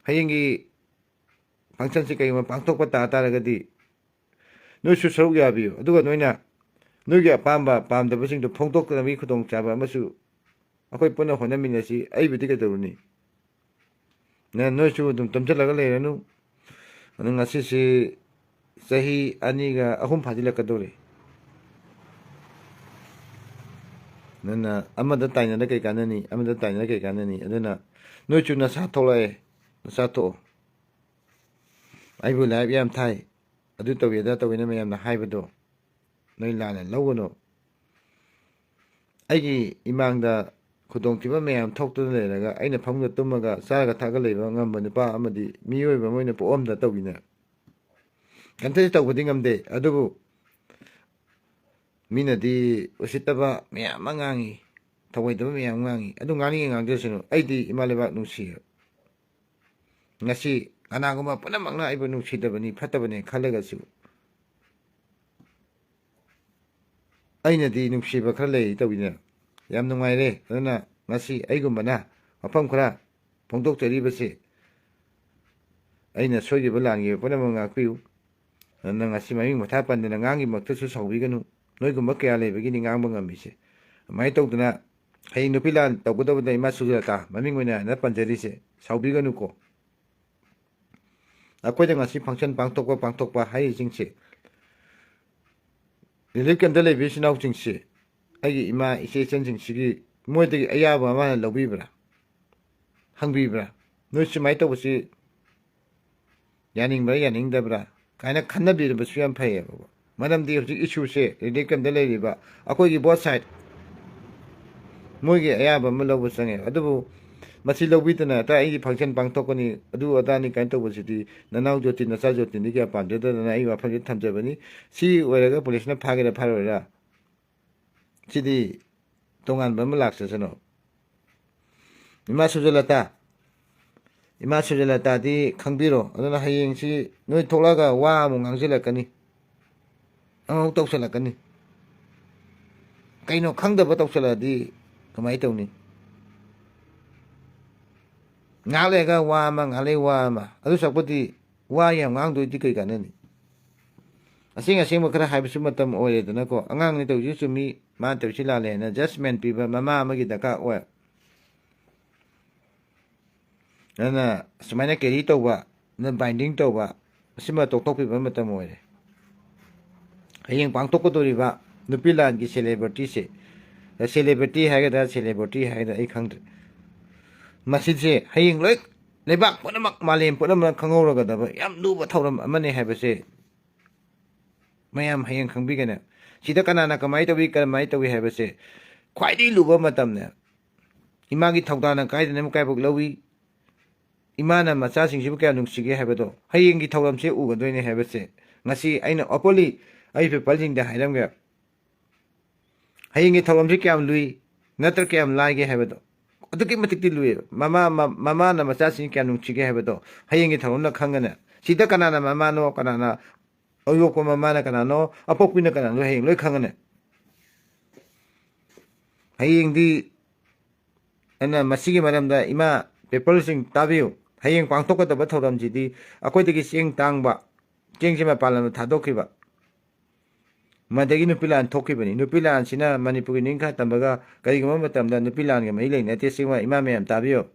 ꯍꯌꯦꯡꯒꯤ function ꯁꯤ ꯀꯩꯒꯨꯝꯕ ꯄꯥꯡꯊꯣꯛꯄ ꯇꯥ ꯇꯥꯔꯒꯗꯤ ꯅꯣꯏꯁꯨ ꯁꯔꯨꯛ ꯌꯥꯕꯤꯌꯨ꯫ ꯑꯗꯨꯒ ꯅꯣꯏꯅ ꯅꯣꯏꯒꯤ ꯑꯄꯥꯝꯕ ꯄꯥꯝꯗꯕꯁꯤꯡꯗꯨ ꯐꯣꯡꯗꯣꯛꯇꯅꯕꯒꯤ ꯈꯨꯗꯣꯡꯆꯥꯕ ꯑꯃꯁꯨ ꯑꯩꯈꯣꯏ ꯄꯨꯟꯅ ꯍꯣꯠꯅꯃꯤꯟꯅꯁꯤ꯫ ꯑꯩꯕꯨꯗꯤ ꯀꯩꯗꯧꯔꯨꯅꯤ? ꯅ-, ꯅꯣꯏꯁꯨ ꯑꯗꯨꯝ ꯇꯨꯝꯁꯤꯜꯂꯒ ꯂꯩꯔꯅꯨ꯫ ꯑꯗꯨ ꯉꯁꯤꯁꯤ ꯆꯍꯤ ꯑꯅꯤꯒ ꯑꯍꯨꯝ ꯐꯥꯖꯤꯜꯂꯛꯀꯗꯧꯔꯦ꯫ ꯑꯗꯨꯅ ꯑꯃꯗ ꯇꯥꯏꯅꯔ ꯀꯩ ꯀꯥꯟꯅꯅꯤ? ꯑꯃꯗ ꯇꯥꯏꯅꯔ ꯀꯩ ꯀꯥꯟꯅꯅꯤ? ꯑꯗꯨꯅ ꯅꯣꯏꯁꯨ ꯅꯁꯥ ꯊꯣꯛꯂꯛꯑꯦ, ꯅꯁꯥ ꯊꯣꯛꯑꯣ꯫ ꯑꯩꯕꯨ live ꯌꯥꯝ ꯊꯥꯏ, ꯑꯗꯨ ꯇꯧꯏ ꯑꯗꯥ ꯇꯧꯏꯅ ꯃꯌꯥꯝꯅ ꯍꯥꯏꯕꯗꯣ ꯅꯣꯏ ꯂꯥꯟꯅ ꯂꯧꯒꯅꯨ꯫ ꯑꯩꯒꯤ ꯏꯃꯥꯡꯗ ꯈꯨꯗꯣꯡꯊꯤꯕ ꯃꯌꯥꯝ ꯊꯣꯛꯇꯨꯅ ꯂꯩꯔꯒ ꯑꯩꯅ ꯐꯃꯨꯡꯗ ꯇꯨꯝꯃꯒ ꯆꯥꯔꯒ ꯊꯛꯑꯒ ꯂꯩꯕ ꯉꯝꯕ ꯅꯨꯄꯥ ꯑꯃꯗꯤ ꯃꯤꯑꯣꯏꯕ ꯑꯃ ꯑꯣꯏꯅ ꯄꯣꯛꯑꯝꯗ ꯇꯧꯕꯤꯅꯦ꯫ ꯀꯩꯝꯇꯗꯤ ꯇꯧꯕꯗꯤ ꯉꯝꯗꯦ, ꯑꯗꯨꯕꯨ ꯃꯤꯅꯗꯤ ꯎꯁꯤꯠꯇꯕ ꯃꯌꯥꯝ ꯑꯃ ꯉꯥꯡꯉꯤ, ꯊꯧꯑꯣꯏꯗꯕ ꯃꯌꯥꯝ ꯑꯃ ꯉꯥꯡꯉꯤ꯫ ꯑꯗꯨ ꯉꯥꯡꯅꯤꯡꯉꯤ ꯉꯥꯡꯖꯁꯅꯨ, ꯑꯩꯗꯤ ꯏꯃꯥ ꯂꯩꯕꯥꯛ ꯅꯨꯡꯁꯤꯌꯦ꯫ ꯉꯁꯤ ꯀꯅꯥꯒꯨꯝꯕ ꯄꯨꯝꯅꯃꯛꯅ ꯑꯩꯕꯨ ꯅꯨꯡꯁꯤꯗꯕꯅꯤ, ꯐꯠꯇꯕꯅꯤ ꯈꯜꯂꯒꯁꯨ, ꯑꯩꯅꯗꯤ ꯅꯨꯡꯁꯤꯕ ꯈꯔ ꯂꯩ ꯇꯧꯋꯤꯅꯦ꯫ ꯌꯥꯝ ꯅꯨꯡꯉꯥꯏꯔꯦ꯫ ꯑꯗꯨꯅ ꯉꯁꯤ ꯑꯩꯒꯨꯝꯕꯅ ꯃꯐꯝ ꯈꯔ ꯐꯣꯡꯗꯣꯛꯆꯔꯤꯕꯁꯤ, ꯑꯩꯅ ꯁꯣꯏꯈꯤꯕ ꯂꯥꯟꯈꯤꯕ ꯄꯨꯝꯅꯃꯛ ꯉꯥꯛꯄꯤꯌꯨ꯫ ꯑꯗꯨꯅ ꯉꯁꯤ ꯃꯃꯤꯡ ꯃꯊꯥ ꯄꯟꯗꯅ ꯉꯥꯡꯈꯤꯕꯃꯛꯇꯁꯨ ꯁꯥꯎꯕꯤꯒꯅꯨ꯫ ꯅꯣꯏꯒꯨꯝꯕ ꯀꯌꯥ ꯂꯩꯕꯒꯤꯅꯤ ꯉꯥꯡꯕ ꯉꯝꯃꯤꯁꯦ꯫ ꯑꯗꯨꯃꯥꯏꯅ ꯇꯧꯗꯅ ꯍꯌꯦꯡ ꯅꯨꯄꯤ ꯂꯥꯟ ꯇꯧꯒꯗꯕꯗ ꯏꯃꯥ ꯁꯨꯖꯥꯇꯥ ꯃꯃꯤꯡ ꯑꯣꯏꯅ ꯑꯩꯅ ꯄꯟꯖꯔꯤꯁꯦ, ꯁꯥꯎꯕꯤꯒꯅꯨꯀꯣ꯫ ꯑꯩꯈꯣꯏꯗ ꯉꯁꯤ function ꯄꯥꯡꯊꯣꯛꯄ, ꯄꯥꯡꯊꯣꯛꯄ ꯍꯥꯏꯔꯤꯁꯤꯡꯁꯦ, relief camp ꯇ ꯂꯩꯕ ꯏꯆꯤꯟ ꯏꯅꯥꯎꯁꯤꯡꯁꯤ, ꯑꯩꯒꯤ ꯏꯃꯥ, ꯏꯆꯦ, ꯏꯆꯟꯁꯤꯡꯁꯤꯒꯤ ꯃꯣꯏꯗꯒꯤ ꯑꯌꯥꯕ ꯑꯃ ꯂꯧꯕꯤꯕ꯭ꯔꯥ? ꯍꯪꯕꯤꯕ꯭ꯔꯥ? ꯅꯣꯏ ꯁꯨꯃꯥꯏꯅ ꯇꯧꯕꯁꯤ ꯌꯥꯅꯤꯡꯕ꯭ꯔꯥ, ꯌꯥꯅꯤꯡꯗꯕ꯭ꯔꯥ ꯀꯥꯏꯅ ꯈꯟꯅꯕꯤꯔꯕꯁꯨ ꯌꯥꯝ ꯐꯩꯌꯦꯕꯀꯣ꯫ ꯃꯔꯝꯗꯤ ꯍꯧꯖꯤꯛ issue ꯁꯦ relief camp ꯇ ꯂꯩꯔꯤꯕ ꯑꯩꯈꯣꯏꯒꯤ both side ꯃꯣꯏꯒꯤ ꯑꯌꯥꯕ ꯑꯃ ꯂꯧꯕ ꯆꯪꯉꯦ꯫ ꯑꯗꯨꯕꯨ ꯃꯁꯤ ꯂꯧꯕꯤꯗꯅ ꯍꯦꯛꯇ ꯑꯩꯒꯤ function ꯄꯥꯡꯊꯣꯛꯀꯅꯤ, ꯑꯗꯨ ꯑꯗꯥꯅꯤ ꯀꯥꯏꯅ ꯇꯧꯕꯁꯤꯗꯤ ꯅꯅꯥꯎ ꯖꯣꯇꯤꯟ, ꯅꯆꯥ ꯖꯣꯇꯤꯟꯗꯤ ꯀꯌꯥ ꯄꯥꯝꯖꯗꯗꯅ ꯑꯩ ꯋꯥꯐꯝꯁꯤ ꯊꯝꯖꯕꯅꯤ꯫ ꯁꯤ ꯑꯣꯏꯔꯒ ꯄꯨꯂꯤꯁꯅ ꯐꯥꯒꯦꯔꯥ ꯐꯥꯔꯣꯏꯔꯥ, ꯁꯤꯗꯤ ꯇꯣꯉꯥꯟꯕ ꯑꯃ ꯂꯥꯛꯆꯁꯅꯨ꯫ ꯏꯃꯥ ꯁꯨꯖꯂꯇꯥ, ꯏꯃꯥ ꯁꯨꯖꯂꯇꯥꯗꯤ ꯈꯪꯕꯤꯔꯣ꯫ ꯑꯗꯨꯅ ꯍꯌꯦꯡꯁꯤ ꯅꯣꯏ ꯊꯣꯛꯂꯛꯑꯒ ꯋꯥ ꯑꯃꯨꯛ ꯉꯥꯡꯁꯤꯜꯂꯛꯀꯅꯤ, ꯑꯃꯨꯛ ꯇꯧꯁꯤꯜꯂꯛꯀꯅꯤ꯫ ꯀꯩꯅꯣ ꯈꯪꯗꯕ ꯇꯧꯁꯤꯜꯂꯛꯑꯗꯤ ꯀꯃꯥꯏꯅ ꯇꯧꯅꯤ? ꯉꯥꯏꯍꯥꯛ ꯂꯩꯔꯒ ꯋꯥ ꯑꯃ, ꯉꯥꯏꯍꯥꯛ ꯂꯩ ꯋꯥ ꯑꯃ꯫ ꯑꯗꯨ ꯁꯔꯨꯛꯄꯨꯗꯤ ꯋꯥ ꯌꯥꯝ ꯉꯥꯡꯗꯣꯏꯗꯤ ꯀꯩ ꯀꯥꯟꯅꯅꯤ? ꯑꯁꯦꯡ ꯑꯁꯦꯡꯕ ꯈꯔ ꯍꯥꯏꯕꯁꯨ ꯃꯇꯝ ꯑꯣꯏꯔꯦꯗꯅꯀꯣ꯫ ꯑꯉꯥꯡꯅ ꯇꯧꯔꯤꯁꯨ ꯆꯨꯝꯃꯤ, ꯃꯥꯅ ꯇꯧꯔꯤꯁꯤ ꯂꯥꯜꯂꯦ ꯍꯥꯏꯅ judgment ꯄꯤꯕ ꯃꯃꯥ ꯑꯃꯒꯤ ꯗꯔꯀꯥꯔ ꯑꯣꯏ꯫ ꯑꯗꯨꯅ ꯁꯨꯃꯥꯏꯅ carry ꯇꯧꯕ, ꯑꯗꯨꯅ binding ꯇꯧꯕ, ꯑꯁꯤꯃ ꯇꯣꯛꯊꯣꯛꯄꯤꯕ ꯃꯇꯝ ꯑꯣꯏꯔꯦ꯫ ꯍꯌꯦꯡ ꯄꯥꯡꯊꯣꯛꯀꯗꯧꯔꯤꯕ ꯅꯨꯄꯤ ꯂꯥꯟꯒꯤ celebrity ꯁꯦ, celebrity ꯍꯥꯏꯒꯗ꯭ꯔꯥ, celebrity ꯍꯥꯏꯒꯗ꯭ꯔꯥ, ꯑꯩ ꯈꯪꯗ꯭ꯔꯦ꯫ ꯃꯁꯤꯁꯦ ꯍꯌꯦꯡ ꯂꯣꯏ ꯂꯩꯕꯥꯛ ꯄꯨꯝꯅꯃꯛ, ꯃꯥꯂꯦꯝ ꯄꯨꯝꯅꯃꯛꯅ ꯈꯪꯍꯧꯔꯒꯗꯕ ꯌꯥꯝ ꯂꯨꯕ ꯊꯧꯔꯝ ꯑꯃꯅꯤ ꯍꯥꯏꯕꯁꯦ ꯃꯌꯥꯝ ꯍꯌꯦꯡ ꯈꯪꯕꯤꯒꯅꯤ꯫ ꯁꯤꯗ ꯀꯅꯥꯅ ꯀꯃꯥꯏꯅ ꯇꯧꯏ, ꯀꯃꯥꯏꯅ ꯇꯧꯏ ꯍꯥꯏꯕꯁꯦ ꯈ꯭ꯋꯥꯏꯗꯒꯤ ꯂꯨꯕ ꯃꯇꯝꯅꯦ꯫ ꯏꯃꯥꯒꯤ ꯊꯧꯗꯥꯡꯅ ꯀꯥꯏꯗꯅ ꯀꯥꯏꯕꯣꯛ ꯂꯧꯏ, ꯏꯃꯥꯅ ꯃꯆꯥꯁꯤꯡꯁꯤꯕꯨ ꯀꯌꯥ ꯅꯨꯡꯁꯤꯒꯦ ꯍꯥꯏꯕꯗꯣ ꯍꯌꯦꯡꯒꯤ ꯊꯧꯔꯝꯁꯦ ꯎꯒꯗꯣꯏꯅꯦ ꯍꯥꯏꯕꯁꯦ ꯉꯁꯤ ꯑꯩꯅ openly ꯑꯩ people ꯁꯤꯡꯗ ꯍꯥꯏꯔꯝꯒꯦ꯫ ꯍꯌꯦꯡꯒꯤ ꯊꯧꯔꯝꯁꯤ ꯀꯌꯥꯝ ꯂꯨꯏ ꯅꯠꯇ꯭ꯔ ꯀꯌꯥꯝ ꯂꯥꯏꯒꯦ ꯍꯥꯏꯕꯗꯣ ꯑꯗꯨꯛꯀꯤ ꯃꯇꯤꯛꯇꯤ ꯂꯨꯏꯌꯦꯕ꯫ ꯃꯃꯥ, ꯃ-, ꯃꯃꯥꯅ ꯃꯆꯥꯁꯤꯡ ꯀꯌꯥꯝ ꯅꯨꯡꯁꯤꯒꯦ ꯍꯥꯏꯕꯗꯣ ꯍꯌꯦꯡꯒꯤ ꯊꯧꯔꯝꯅ ꯈꯪꯒꯅꯤ꯫ ꯁꯤꯗ ꯀꯅꯥꯅ ꯃꯃꯥꯅꯣ, ꯀꯅꯥꯅ ꯑꯌꯣꯛꯄ ꯃꯃꯥꯅ ꯀꯅꯥꯅꯣ, ꯑꯄꯣꯛꯄꯤꯅ ꯀꯅꯥꯅꯣ ꯍꯌꯦꯡ ꯂꯣꯏ ꯈꯪꯒꯅꯤ꯫ ꯍꯌꯦꯡꯗꯤ ꯑꯩꯅ ꯃꯁꯤꯒꯤ ꯃꯔꯝꯗ, ꯏꯃꯥ, ꯄꯦꯄꯔꯁꯤꯡ ꯇꯥꯕꯤꯌꯨ꯫ ꯍꯌꯦꯡ ꯄꯥꯡꯊꯣꯛꯀꯗꯕ ꯊꯧꯔꯝꯁꯤꯗꯤ ꯑꯩꯈꯣꯏꯗꯒꯤ ꯆꯦꯡ ꯇꯥꯡꯕ, ꯆꯦꯡꯁꯦ ꯃꯄꯥꯟ ꯂꯝꯗ ꯊꯥꯗꯣꯛꯈꯤꯕ, ꯃꯗꯒꯤ ꯅꯨꯄꯤ ꯂꯥꯟ ꯊꯣꯛꯈꯤꯕꯅꯤ꯫ ꯅꯨꯄꯤ ꯂꯥꯟꯁꯤꯅ ꯃꯅꯤꯄꯨꯔꯒꯤ ꯅꯤꯡꯈꯥ ꯇꯝꯕꯒ ꯀꯔꯤꯒꯨꯝꯕ ꯃꯇꯝꯗ ꯅꯨꯄꯤ ꯂꯥꯟꯒ ꯃꯔꯤ ꯂꯩꯅꯗꯦ꯫ ꯁꯤꯒꯨꯝꯕ ꯏꯃꯥ ꯃꯌꯥꯝ ꯇꯥꯕꯤꯌꯨ꯫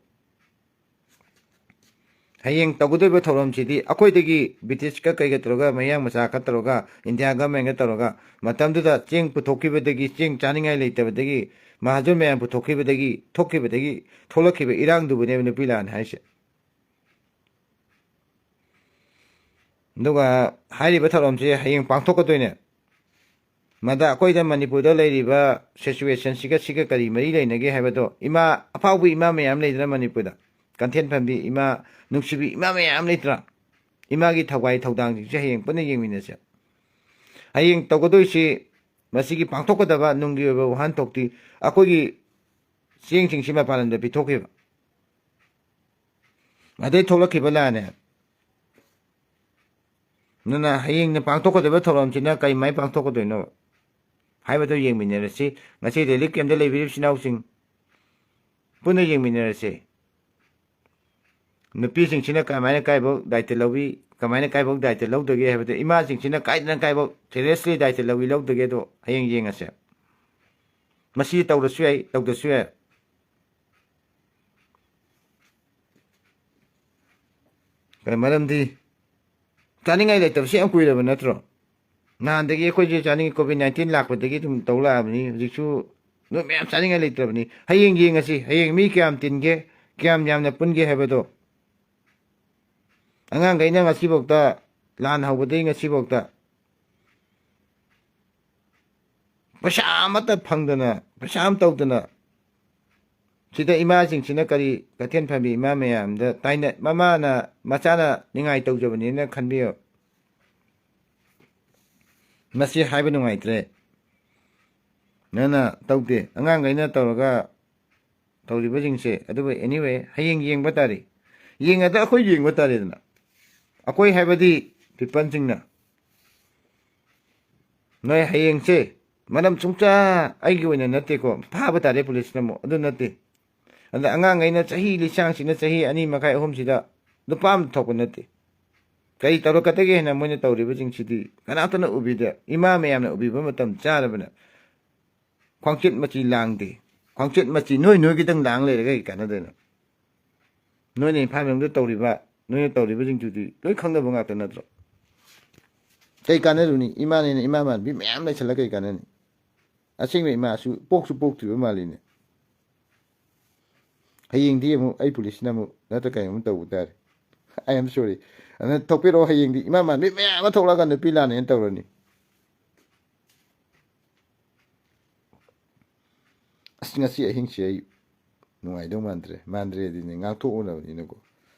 ꯍꯌꯦꯡ ꯇꯧꯒꯗꯧꯔꯤꯕ ꯊꯧꯔꯝꯁꯤꯗꯤ ꯑꯩꯈꯣꯏꯗꯒꯤ ꯕ꯭ꯔꯤꯇꯤꯁꯀ ꯀꯩꯒ ꯇꯧꯔꯒ, ꯃꯌꯥꯡ ꯃꯆꯥ ꯈꯔ ꯇꯧꯔꯒ, ꯏꯟꯗꯤꯌꯥ ꯒꯃꯦꯟꯒ ꯇꯧꯔꯒ, ꯃꯇꯝꯗꯨꯗ ꯆꯦꯡ ꯄꯨꯊꯣꯛꯈꯤꯕꯗꯒꯤ, ꯆꯦꯡ ꯆꯥꯅꯤꯡꯉꯥꯏ ꯂꯩꯇꯕꯗꯒꯤ, ꯃꯍꯥꯖꯣꯟ ꯃꯌꯥꯝ ꯄꯨꯊꯣꯛꯈꯤꯕꯗꯒꯤ, ꯊꯣꯛꯈꯤꯕꯗꯒꯤ, ꯊꯣꯛꯂꯛꯈꯤꯕ ꯏꯔꯥꯡꯗꯨꯕꯨꯅꯦꯕ ꯅꯨꯄꯤ ꯂꯥꯟ ꯍꯥꯏꯁꯦ꯫ ꯑꯗꯨꯒ ꯍꯥꯏꯔꯤꯕ ꯊꯧꯔꯝꯁꯦ ꯍꯌꯦꯡ ꯄꯥꯡꯊꯣꯛꯀꯗꯣꯏꯅꯦ꯫ ꯃꯗ ꯑꯩꯈꯣꯏꯗ ꯃꯅꯤꯄꯨꯔꯗ ꯂꯩꯔꯤꯕ ꯁꯤꯆꯨꯋꯦꯁꯟꯁꯤꯒ ꯁꯤꯒ ꯀꯔꯤ ꯃꯔꯤ ꯂꯩꯅꯒꯦ ꯍꯥꯏꯕꯗꯣ, ꯏꯃꯥ, ꯑꯐꯥꯎꯕ ꯏꯃꯥ ꯃꯌꯥꯝ ꯂꯩꯗꯅ ꯃꯅꯤꯄꯨꯔꯗ, ꯀꯟꯊꯦꯟ ꯐꯝꯕꯤ ꯏꯃꯥ, ꯅꯨꯡꯁꯤꯕꯤ ꯏꯃꯥ ꯃꯌꯥꯝ ꯂꯩꯇ꯭ꯔꯥ? ꯏꯃꯥꯒꯤ ꯊꯧꯒꯥꯏ ꯊꯧꯗꯥꯡꯁꯤꯡꯁꯦ ꯍꯌꯦꯡ ꯄꯨꯟꯅ ꯌꯦꯡꯃꯤꯟꯅꯁꯦ꯫ ꯍꯌꯦꯡ ꯇꯧꯒꯗꯣꯏꯁꯤ ꯃꯁꯤꯒꯤ ꯄꯥꯡꯊꯣꯛꯀꯗꯕ ꯅꯨꯡꯒꯤ ꯑꯣꯏꯕ ꯋꯥꯍꯟꯊꯣꯛꯇꯤ ꯑꯩꯈꯣꯏꯒꯤ ꯆꯦꯡꯁꯤꯡꯁꯤ ꯃꯄꯥꯟ ꯂꯝꯗ ꯄꯤꯊꯣꯛꯈꯤꯕ, ꯑꯗꯩ ꯊꯣꯛꯂꯛꯈꯤꯕ ꯂꯥꯟꯅꯦ꯫ ꯑꯗꯨꯅ ꯍꯌꯦꯡꯅ ꯄꯥꯡꯊꯣꯛꯀꯗꯕ ꯊꯧꯔꯝꯁꯤꯅ ꯀꯔꯤ ꯃꯥꯏ ꯄꯥꯡꯊꯣꯛꯀꯗꯣꯏꯅꯣ ꯍꯥꯏꯕꯗꯨ ꯌꯦꯡꯃꯤꯟꯅꯔꯁꯤ꯫ ꯉꯁꯤ ꯔꯤꯂꯤꯐ ꯀꯦꯝꯞꯇ ꯂꯩꯕꯤꯔꯤꯕ ꯏꯆꯤꯟ ꯏꯅꯥꯎꯁꯤꯡ ꯄꯨꯟꯅ ꯌꯦꯡꯃꯤꯟꯅꯔꯁꯤ꯫ ꯅꯨꯄꯤꯁꯤꯡꯁꯤꯅ ꯀꯃꯥꯏꯅ ꯀꯥꯏꯕꯧ ꯗꯥꯏꯇ ꯂꯧꯏ, ꯀꯃꯥꯏꯅ ꯀꯥꯏꯕꯧ ꯗꯥꯏꯇ ꯂꯧꯗꯒꯦ ꯍꯥꯏꯕꯗ, ꯏꯃꯥꯁꯤꯡꯁꯤꯅ ꯀꯥꯏꯗꯅ ꯀꯥꯏꯕꯧ seriously ꯗꯥꯏꯇ ꯂꯧꯏ ꯂꯧꯗꯒꯦꯗꯣ ꯍꯌꯦꯡ ꯌꯦꯡꯉꯁꯦ꯫ ꯃꯁꯤ ꯇꯧꯔꯁꯨ ꯌꯥꯏ, ꯇꯧꯗ꯭ꯔꯁꯨ ꯌꯥꯏ꯫ ꯀꯩ ꯃꯔꯝꯗꯤ ꯆꯥꯅꯤꯡꯉꯥꯏ ꯂꯩꯇꯕꯁꯤ ꯌꯥꯝ ꯀꯨꯏꯔꯕ ꯅꯠꯇ꯭ꯔꯣ? ꯅꯍꯥꯟꯗꯒꯤ ꯑꯩꯈꯣꯏꯁꯦ ꯆꯥꯅꯤꯡꯉꯤ, ꯀꯣꯚꯤꯗ ꯅꯥꯏꯟꯇꯤꯟ ꯂꯥꯛꯄꯗꯒꯤ ꯑꯗꯨꯝ ꯇꯧ ꯂꯥꯛꯑꯕꯅꯤ꯫ ꯍꯧꯖꯤꯛꯁꯨ ꯅꯣꯏ ꯃꯌꯥꯝ ꯆꯥꯅꯤꯡꯉꯥꯏ ꯂꯩꯇ꯭ꯔꯕꯅꯤ꯫ ꯍꯌꯦꯡ ꯌꯦꯡꯉꯁꯤ, ꯍꯌꯦꯡ ꯃꯤ ꯀꯌꯥꯝ ꯇꯤꯟꯒꯦ, ꯀꯌꯥꯝ ꯌꯥꯝꯅ ꯄꯨꯟꯒꯦ ꯍꯥꯏꯕꯗꯣ꯫ ꯑꯉꯥꯡꯈꯩꯅ ꯉꯁꯤꯐꯥꯎꯗ, ꯂꯥꯟ ꯍꯧꯕꯗꯒꯤ ꯉꯁꯤꯐꯥꯎꯗ ꯄꯩꯁꯥ ꯑꯃꯠꯇ ꯐꯪꯗꯅ, ꯄꯩꯁꯥ ꯑꯃ ꯇꯧꯗꯅ, ꯁꯤꯗ ꯏꯃꯥꯁꯤꯡꯁꯤꯅ ꯀꯔꯤ, ꯀꯩꯊꯦꯜ ꯐꯝꯕꯤ ꯏꯃꯥ ꯃꯌꯥꯝꯗ ꯇꯥꯏꯅ-, ꯃꯃꯥꯅ, ꯃꯆꯥꯅ ꯅꯤꯡꯉꯥꯏ ꯇꯧꯖꯕꯅꯦꯅ ꯈꯟꯕꯤꯌꯣ꯫ ꯃꯁꯤ ꯍꯥꯏꯕ ꯅꯨꯡꯉꯥꯏꯇ꯭ꯔꯦ꯫ ꯅꯪꯅ ꯇꯧꯗꯦ, ꯑꯉꯥꯡꯈꯩꯅ ꯇꯧꯔꯒ ꯇꯧꯔꯤꯕꯁꯤꯡꯁꯦ꯫ ꯑꯗꯨꯕꯨ anyway, ꯍꯌꯦꯡ ꯌꯦꯡꯕ ꯇꯥꯔꯦ꯫ ꯌꯦꯡꯉꯗ ꯑꯩꯈꯣꯏ ꯌꯦꯡꯕ ꯇꯥꯔꯦꯗꯅ꯫ ꯑꯩꯈꯣꯏ ꯍꯥꯏꯕꯗꯤ peopleꯁꯤꯡꯅ꯫ ꯅꯣꯏ ꯍꯌꯦꯡꯁꯦ ꯃꯔꯝ ꯁꯨꯡꯆꯥ ꯑꯩꯒꯤ ꯑꯣꯏꯅ ꯅꯠꯇꯦꯀꯣ, ꯐꯥꯕ ꯇꯥꯔꯦ ꯄꯨꯂꯤꯁꯅ ꯑꯃꯨꯛ, ꯑꯗꯨ ꯅꯠꯇꯦ꯫ ꯑꯗ ꯑꯉꯥꯡꯈꯩꯅ ꯆꯍꯤ ꯂꯤꯁꯥꯡꯁꯤꯅ ꯆꯍꯤ ꯑꯅꯤ ꯃꯈꯥꯏ ꯑꯍꯨꯝꯁꯤꯗ ꯂꯨꯄꯥ ꯑꯃ ꯊꯣꯛꯄ ꯅꯠꯇꯦ꯫ ꯀꯔꯤ ꯇꯧꯔꯛꯀꯗꯒꯦ ꯍꯥꯏꯅ ꯃꯣꯏꯅ ꯇꯧꯔꯤꯕꯁꯤꯡꯁꯤꯗꯤ ꯀꯅꯥꯝꯇꯅ ꯎꯕꯤꯗꯦ꯫ ꯏꯃꯥ ꯃꯌꯥꯝꯅ ꯎꯕꯤꯕ ꯃꯇꯝ ꯆꯥꯔꯕꯅ ꯈ꯭ꯋꯥꯡꯆꯤꯠ ꯃꯆꯤ ꯂꯥꯡꯗꯦ꯫ ꯈ꯭ꯋꯥꯡꯆꯤꯠ ꯃꯆꯤ ꯅꯣꯏ ꯅꯣꯏꯒꯤꯗꯪ ꯂꯥꯡ ꯂꯩꯔꯒ ꯀꯩ ꯀꯥꯟꯅꯗꯣꯏꯅꯣ? ꯅꯣꯏꯅ ꯏꯝꯐꯥꯜ ꯃꯅꯨꯡꯗ ꯇꯧꯔꯤꯕ, ꯅꯣꯏꯅ ꯇꯧꯔꯤꯕꯁꯤꯡꯗꯨꯗꯤ ꯂꯣꯏ ꯈꯪꯅꯕ ꯉꯥꯛꯇ ꯅꯠꯇ꯭ꯔꯣ? ꯀꯩ ꯀꯥꯟꯅꯔꯨꯅꯤ? ꯏꯃꯥꯅꯦꯅ ꯏꯃꯥ ꯃꯥꯟꯕꯤ ꯃꯌꯥꯝ ꯂꯩꯁꯜꯂ ꯀꯩ ꯀꯥꯟꯅꯅꯤ? ꯑꯁꯦꯡꯕ ꯏꯃꯥꯁꯨ ꯄꯣꯛꯁꯨ ꯄꯣꯛꯇ꯭ꯔꯤꯕ ꯃꯥꯜꯂꯤꯅꯦ꯫ ꯍꯌꯦꯡꯗꯤ ꯑꯃꯨꯛ ꯑꯩ ꯄꯨꯂꯤꯁꯅ ꯑꯃꯨꯛ ꯅꯠꯇ꯭ꯔ ꯀꯩꯅꯣꯝ ꯇꯧꯕ ꯇꯥꯔꯦ꯫ I am sorry꯫ ꯑꯗꯨꯅ ꯊꯣꯛꯄꯤꯔꯛꯑꯣ, ꯍꯌꯦꯡꯗꯤ ꯏꯃꯥ ꯃꯥꯟꯕꯤ ꯃꯌꯥꯝ ꯑꯃ ꯊꯣꯛꯂꯛꯑꯒ ꯅꯨꯄꯤ ꯂꯥꯟꯅꯦꯅ ꯇꯧꯔꯅꯤ꯫ ꯑꯁ, ꯉꯁꯤ ꯑꯍꯤꯡꯁꯦ ꯑꯩ ꯅꯨꯡꯉꯥꯏꯗꯧ ꯃꯥꯟꯗ꯭ꯔꯦ꯫ ꯃꯥꯟꯗ꯭ꯔꯦꯗꯤꯅꯦ, ꯉꯥꯡꯊꯣꯛꯎꯅꯕꯅꯤꯅꯀꯣ꯫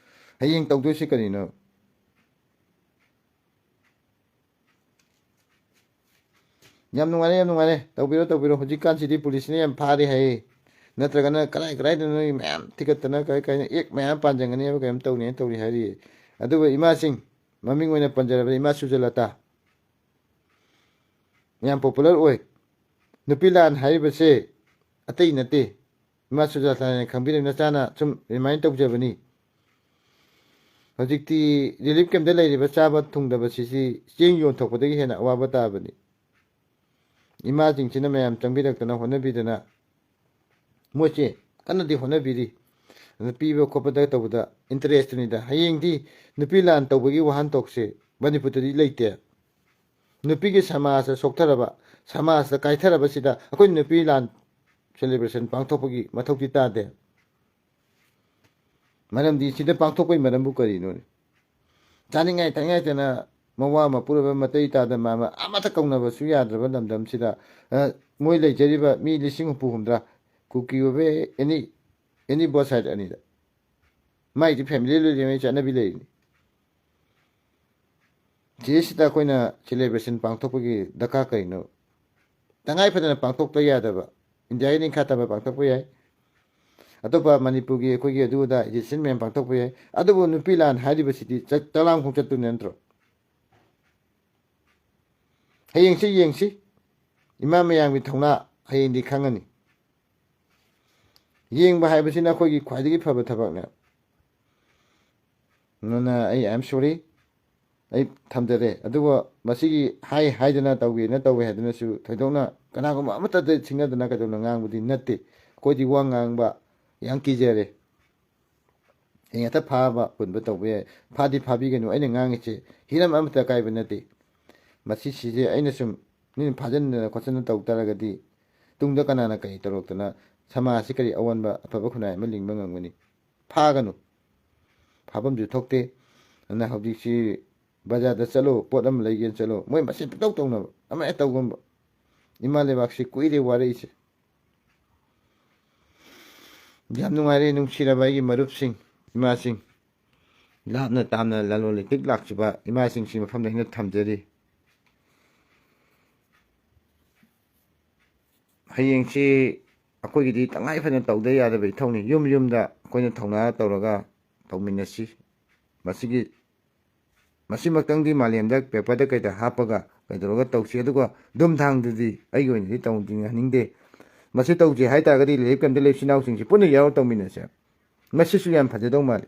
ꯍꯌꯦꯡ ꯇꯧꯗꯣꯏꯁꯦ ꯀꯔꯤꯅꯣ? ꯌꯥꯝ ꯅꯨꯡꯉꯥꯏꯔꯦ, ꯌꯥꯝ ꯅꯨꯡꯉꯥꯏꯔꯦ꯫ ꯇꯧꯕꯤꯔꯣ, ꯇꯧꯕꯤꯔꯣ꯫ ꯍꯧꯖꯤꯛꯀꯥꯟꯁꯤꯗꯤ ꯄꯨꯂꯤꯁꯅ ꯌꯥꯝ ꯐꯥꯔꯦ ꯍꯥꯏꯌꯦ꯫ ꯅꯠꯇ꯭ꯔꯒꯅ ꯀꯔꯥꯏ ꯀꯔꯥꯏꯗꯅꯣ ꯃꯌꯥꯝ ꯊꯤꯒꯠꯇꯅ ꯀꯔꯤ ꯀꯔꯤꯅꯣ ꯑꯦꯛ ꯃꯌꯥꯝ ꯄꯥꯟꯁꯤꯟꯒꯅꯤ ꯍꯥꯏꯕ ꯀꯩꯅꯣꯝ ꯇꯧꯅꯤ ꯍꯥꯏꯅ ꯇꯧꯔꯤ ꯍꯥꯏꯔꯤꯌꯦ꯫ ꯑꯗꯨꯒ ꯏꯃꯥꯁꯤꯡ, ꯃꯃꯤꯡ ꯑꯣꯏꯅ ꯄꯟꯖꯔꯕꯗ ꯏꯃꯥ ꯁꯨꯖꯂꯇꯥ ꯌꯥꯝ popular ꯑꯣꯏ꯫ ꯅꯨꯄꯤ ꯂꯥꯟ ꯍꯥꯏꯔꯤꯕꯁꯦ ꯑꯇꯩ ꯅꯠꯇꯦ꯫ ꯏꯃꯥ ꯁꯨꯖꯥꯇꯥꯅ ꯈꯪꯕꯤꯔꯕ ꯅꯆꯥꯅ ꯁꯨꯝ remind ꯇꯧꯖꯕꯅꯤ꯫ ꯍꯧꯖꯤꯛꯇꯤ relief campꯇ ꯂꯩꯔꯤꯕ ꯆꯥꯕ ꯊꯨꯡꯗꯕꯁꯤꯁꯤ ꯆꯦꯡ ꯌꯣꯟꯊꯣꯛꯄꯗꯒꯤ ꯍꯦꯟꯅ ꯑꯋꯥꯕ ꯇꯥꯕꯅꯤ꯫ ꯏꯃꯥꯁꯤꯡꯁꯤꯅ ꯃꯌꯥꯝ ꯆꯪꯕꯤꯔꯛꯇꯅ ꯍꯣꯠꯅꯕꯤꯗꯅ ꯃꯣꯏꯁꯦ ꯀꯟꯅꯗꯤ ꯍꯣꯠꯅꯕꯤꯔꯤ꯫ ꯑꯗꯨ ꯄꯤꯕ ꯈꯣꯠꯄꯗ ꯇꯧꯕꯗ interestꯅꯤꯗ꯫ ꯍꯌꯦꯡꯗꯤ ꯅꯨꯄꯤ ꯂꯥꯟ ꯇꯧꯕꯒꯤ ꯋꯥꯍꯟꯊꯣꯛꯁꯦ ꯃꯅꯤꯄꯨꯔꯗꯗꯤ ꯂꯩꯇꯦ꯫ ꯅꯨꯄꯤꯒꯤ ꯁꯃꯥꯖꯇ ꯁꯣꯛꯊꯔꯕ, ꯁꯃꯥꯖꯇ ꯀꯥꯏꯊꯔꯕꯁꯤꯗ ꯑꯩꯈꯣꯏ ꯅꯨꯄꯤ ꯂꯥꯟ celebration ꯄꯥꯡꯊꯣꯛꯄꯒꯤ ꯃꯊꯧꯗꯤ ꯇꯥꯗꯦ꯫ ꯃꯔꯝꯗꯤ ꯁꯤꯗ ꯄꯥꯡꯊꯣꯛꯄꯒꯤ ꯃꯔꯝꯕꯨ ꯀꯔꯤꯅꯣꯅꯦ? ꯆꯥꯅꯤꯡꯉꯥꯏ ꯊꯛꯅꯤꯡꯉꯥꯏꯇꯅ ꯃꯋꯥ ꯃꯄꯨꯔꯣꯏꯕ ꯃꯇꯩ ꯇꯥꯗ ꯃꯥꯃ ꯑꯃꯠꯇ ꯀꯧꯅꯕꯁꯨ ꯌꯥꯗ꯭ꯔꯕ ꯂꯝꯗꯝꯁꯤꯗ, ꯑ, ꯃꯣꯏ ꯂꯩꯖꯔꯤꯕ ꯃꯤ ꯂꯤꯁꯤꯡ ꯍꯨꯝꯐꯨ ꯍꯨꯝꯗ꯭ꯔꯥ, ꯀꯨꯀꯤ ꯑꯣꯏꯕ any, any both side ꯑꯅꯤꯗ꯫ ꯃꯥꯏꯗꯤ family ꯂꯣꯏꯅꯃꯛ ꯆꯠꯅꯕꯤ ꯂꯩꯔꯤꯅꯤ꯫ ꯁꯤꯗꯩꯁꯤꯗ ꯑꯩꯈꯣꯏꯅ celebration ꯄꯥꯡꯊꯣꯛꯄꯒꯤ ꯗꯔꯀꯥꯔ ꯀꯔꯤꯅꯣ? ꯇꯉꯥꯏ ꯐꯗꯅ ꯄꯥꯡꯊꯣꯛꯇ ꯌꯥꯗꯕ꯫ ꯏꯟꯗꯤꯌꯥꯒꯤ ꯅꯤꯡꯈꯥ ꯇꯝꯕ ꯄꯥꯡꯊꯣꯛꯄ ꯌꯥꯏ꯫ ꯑꯇꯣꯞꯄ ꯃꯅꯤꯄꯨꯔꯒꯤ ꯑꯩꯈꯣꯏꯒꯤ ꯑꯗꯨ ꯑꯗꯥ ꯏꯗꯤꯁꯟ ꯃꯌꯥꯝ ꯄꯥꯡꯊꯣꯛꯄ ꯌꯥꯏ꯫ ꯑꯗꯨꯕꯨ ꯅꯨꯄꯤ ꯂꯥꯟ ꯍꯥꯏꯔꯤꯕꯁꯤꯗꯤ ꯆꯠ-, ꯆꯂꯥꯝꯈꯣꯡ ꯆꯠꯇꯨꯅ ꯅꯠꯇ꯭ꯔꯣ? ꯍꯌꯦꯡꯁꯤ ꯌꯦꯡꯁꯤ꯫ ꯏꯃꯥ ꯃꯌꯥꯝꯒꯤ ꯊꯧꯅꯥ ꯍꯌꯦꯡꯗꯤ ꯈꯪꯉꯅꯤ꯫ ꯌꯦꯡꯕ ꯍꯥꯏꯕꯁꯤꯅ ꯑꯩꯈꯣꯏꯒꯤ ꯈ꯭ꯋꯥꯏꯗꯒꯤ ꯐꯕ ꯊꯕꯛꯅꯦ꯫ ꯑꯗꯨꯅ ꯑꯩ, I am sorry, ꯑꯩ ꯊꯝꯖꯔꯦ꯫ ꯑꯗꯨꯒ ꯃꯁꯤꯒꯤ ꯍꯥꯏ ꯍꯥꯏꯗꯅ, ꯇꯧꯒꯦꯅ ꯇꯧꯋꯦ ꯍꯥꯏꯗꯅꯁꯨ ꯊꯣꯏꯗꯣꯛꯅ ꯀꯅꯥꯒꯨꯝꯕ ꯑꯃꯠꯇꯗ ꯁꯤꯡꯅꯗꯅ ꯀꯩꯗꯧꯅ ꯉꯥꯡꯕꯗꯤ ꯅꯠꯇꯦ꯫ ꯑꯩꯈꯣꯏꯗꯤ ꯋꯥ ꯉꯥꯡꯕ ꯌꯥꯝ ꯀꯤꯖꯔꯦ꯫ ꯍꯌꯦꯡ ꯍꯦꯛꯇ ꯐꯥꯕ ꯄꯨꯟꯕ ꯇꯧꯕ ꯌꯥꯏ꯫ ꯐꯥꯗꯤ ꯐꯥꯕꯤꯒꯅꯨ꯫ ꯑꯩꯅ ꯉꯥꯡꯉꯤꯁꯦ ꯍꯤꯔꯝ ꯑꯃꯠꯇ ꯀꯥꯏꯕ ꯅꯠꯇꯦ꯫ ꯃꯁꯤꯁꯤꯁꯦ ꯑꯩꯅ ꯁꯨꯝ ꯃꯤꯅ ꯐꯥꯖꯤꯟꯗꯅ ꯈꯣꯠꯆꯤꯟꯗꯅ ꯇꯧ ꯇꯥꯔꯒꯗꯤ ꯇꯨꯡꯗ ꯀꯅꯥꯅ ꯀꯔꯤ ꯇꯧꯔꯛꯇꯅ ꯁꯃꯥꯖꯁꯤ ꯀꯔꯤ ꯑꯑꯣꯟꯕ ꯑꯐꯕ ꯈꯨꯟꯅꯥꯏ ꯑꯃ ꯂꯤꯡꯕ ꯉꯝꯒꯅꯤ? ꯐꯥꯒꯅꯨ꯫ ꯐꯥꯐꯝꯁꯨ ꯊꯣꯛꯇꯦ꯫ ꯑꯗꯨꯅ ꯍꯧꯖꯤꯛꯁꯤ ꯕꯖꯥꯔꯗ ꯆꯠꯂꯣ, ꯄꯣꯠ ꯑꯃ ꯂꯩꯒꯦꯅ ꯆꯠꯂꯣ, ꯃꯣꯏ ꯃꯁꯦꯟ ꯄꯪꯇꯧ ꯇꯧꯅꯕ, ꯑꯃ ꯍꯦꯛ ꯇꯧꯒꯨꯝꯕ꯫ ꯏꯃꯥ ꯂꯩꯕꯥꯛꯁꯤ ꯀꯨꯏꯔꯦ ꯋꯥꯔꯛꯏꯁꯦ꯫ ꯌꯥꯝ ꯅꯨꯡꯉꯥꯏꯔꯦ ꯅꯨꯡꯁꯤꯔꯕ ꯑꯩꯒꯤ ꯃꯔꯨꯞꯁꯤꯡ, ꯏꯃꯥꯁꯤꯡ, ꯂꯥꯞꯅ ꯇꯥꯝꯅ ꯂꯂꯣꯟ ꯏꯇꯤꯛ ꯂꯥꯛꯆꯕ ꯏꯃꯥꯁꯤꯡꯁꯤ ꯃꯐꯝꯗ ꯑꯩꯅ ꯊꯝꯖꯔꯤ꯫ ꯍꯌꯦꯡꯁꯤ ꯑꯩꯈꯣꯏꯒꯤꯗꯤ ꯇꯉꯥꯏ ꯐꯗꯅ ꯇꯧꯗ ꯌꯥꯗꯕ ꯏꯊꯧꯅꯤ꯫ ꯌꯨꯝ ꯌꯨꯝꯗ ꯑꯩꯈꯣꯏꯅ ꯊꯧꯅꯥ ꯇꯧꯔꯒ ꯇꯧꯃꯤꯟꯅꯁꯤ꯫ ꯃꯁꯤꯒꯤ, ꯃꯁꯤꯃꯛꯇꯪꯗꯤ ꯃꯥꯂꯦꯝꯗ ꯄꯦꯄꯔꯗ ꯀꯩꯗ ꯍꯥꯞꯄꯒ ꯀꯩꯗꯧꯔꯒ ꯇꯧꯁꯤ꯫ ꯑꯗꯨꯒ ꯙꯨꯝ ꯊꯥꯡꯗꯨꯗꯤ ꯑꯩꯒꯤ ꯑꯣꯏꯅꯗꯤ ꯇꯧꯅꯤꯡꯍꯟꯅꯤꯡꯗꯦ꯫ ꯃꯁꯤ ꯇꯧꯁꯤ ꯍꯥꯏꯇꯥꯔꯒꯗꯤ ꯂꯥꯏꯔꯤꯛ ꯇꯝꯗ ꯂꯩꯕ ꯏꯆꯤꯟ ꯏꯅꯥꯎꯁꯤꯡꯁꯤ ꯄꯨꯟꯅ ꯌꯥꯎꯔ ꯇꯧꯃꯤꯟꯅꯁꯦ꯫ ꯃꯁꯤꯁꯨ ꯌꯥꯝ ꯐꯖꯗꯧ ꯃꯥꯜꯂꯤ꯫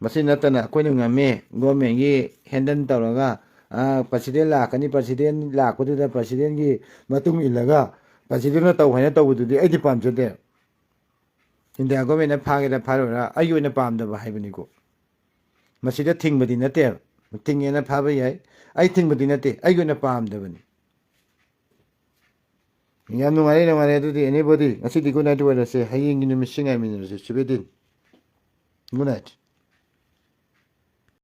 ꯃꯁꯤ ꯅꯠꯇꯅ ꯑꯩꯈꯣꯏꯅ ꯉꯝꯃꯦ, ꯒꯣꯔꯃꯦꯟꯒꯤ ꯍꯦꯟꯗꯜ ꯇꯧꯔꯒ, ꯑ, ꯄ꯭ꯔꯁꯤꯗꯦꯟ ꯂꯥꯛꯀꯅꯤ, ꯄ꯭ꯔꯁꯤꯗꯦꯟ ꯂꯥꯛꯄꯗꯨꯗ ꯄ꯭ꯔꯁꯤꯗꯦꯟꯒꯤ ꯃꯇꯨꯡ ꯏꯜꯂꯒ ꯄ꯭ꯔꯁꯤꯗꯦꯟꯅ ꯇꯧ ꯍꯥꯏꯅ ꯇꯧꯕꯗꯨꯗꯤ ꯑꯩꯗꯤ ꯄꯥꯝꯖꯗꯦ꯫ ꯏꯟꯗꯤꯌꯥ ꯒꯣꯔꯃꯦꯟꯅ ꯐꯥꯒꯦꯔꯥ ꯐꯥꯔꯣꯏꯔꯥ ꯑꯩꯒꯤ ꯑꯣꯏꯅ ꯄꯥꯝꯗꯕ ꯍꯥꯏꯕꯅꯤꯀꯣ꯫ ꯃꯁꯤꯗ ꯊꯤꯡꯕꯗꯤ ꯅꯠꯇꯦꯕ꯫ ꯊꯤꯡꯉꯦꯅ ꯐꯥꯕ ꯌꯥꯏ꯫ ꯑꯩ ꯊꯤꯡꯕꯗꯤ ꯅꯠꯇꯦ, ꯑꯩꯒꯤ ꯑꯣꯏꯅ ꯄꯥꯝꯗꯕꯅꯤ꯫ ꯌꯥꯝ ꯅꯨꯡꯉꯥꯏꯔꯦ, ꯅꯨꯡꯉꯥꯏꯔꯦ꯫ ꯑꯗꯨꯗꯤ anybody, ꯉꯁꯤꯗꯤ good night ꯑꯣꯏꯔꯁꯦ꯫ ꯍꯌꯦꯡꯒꯤ ꯅꯨꯃꯤꯠꯁꯤ ꯉꯥꯏꯃꯤꯟꯅꯔꯁꯦ꯫ ꯁꯨꯕꯦ ꯗꯤꯟ꯫ Good night꯫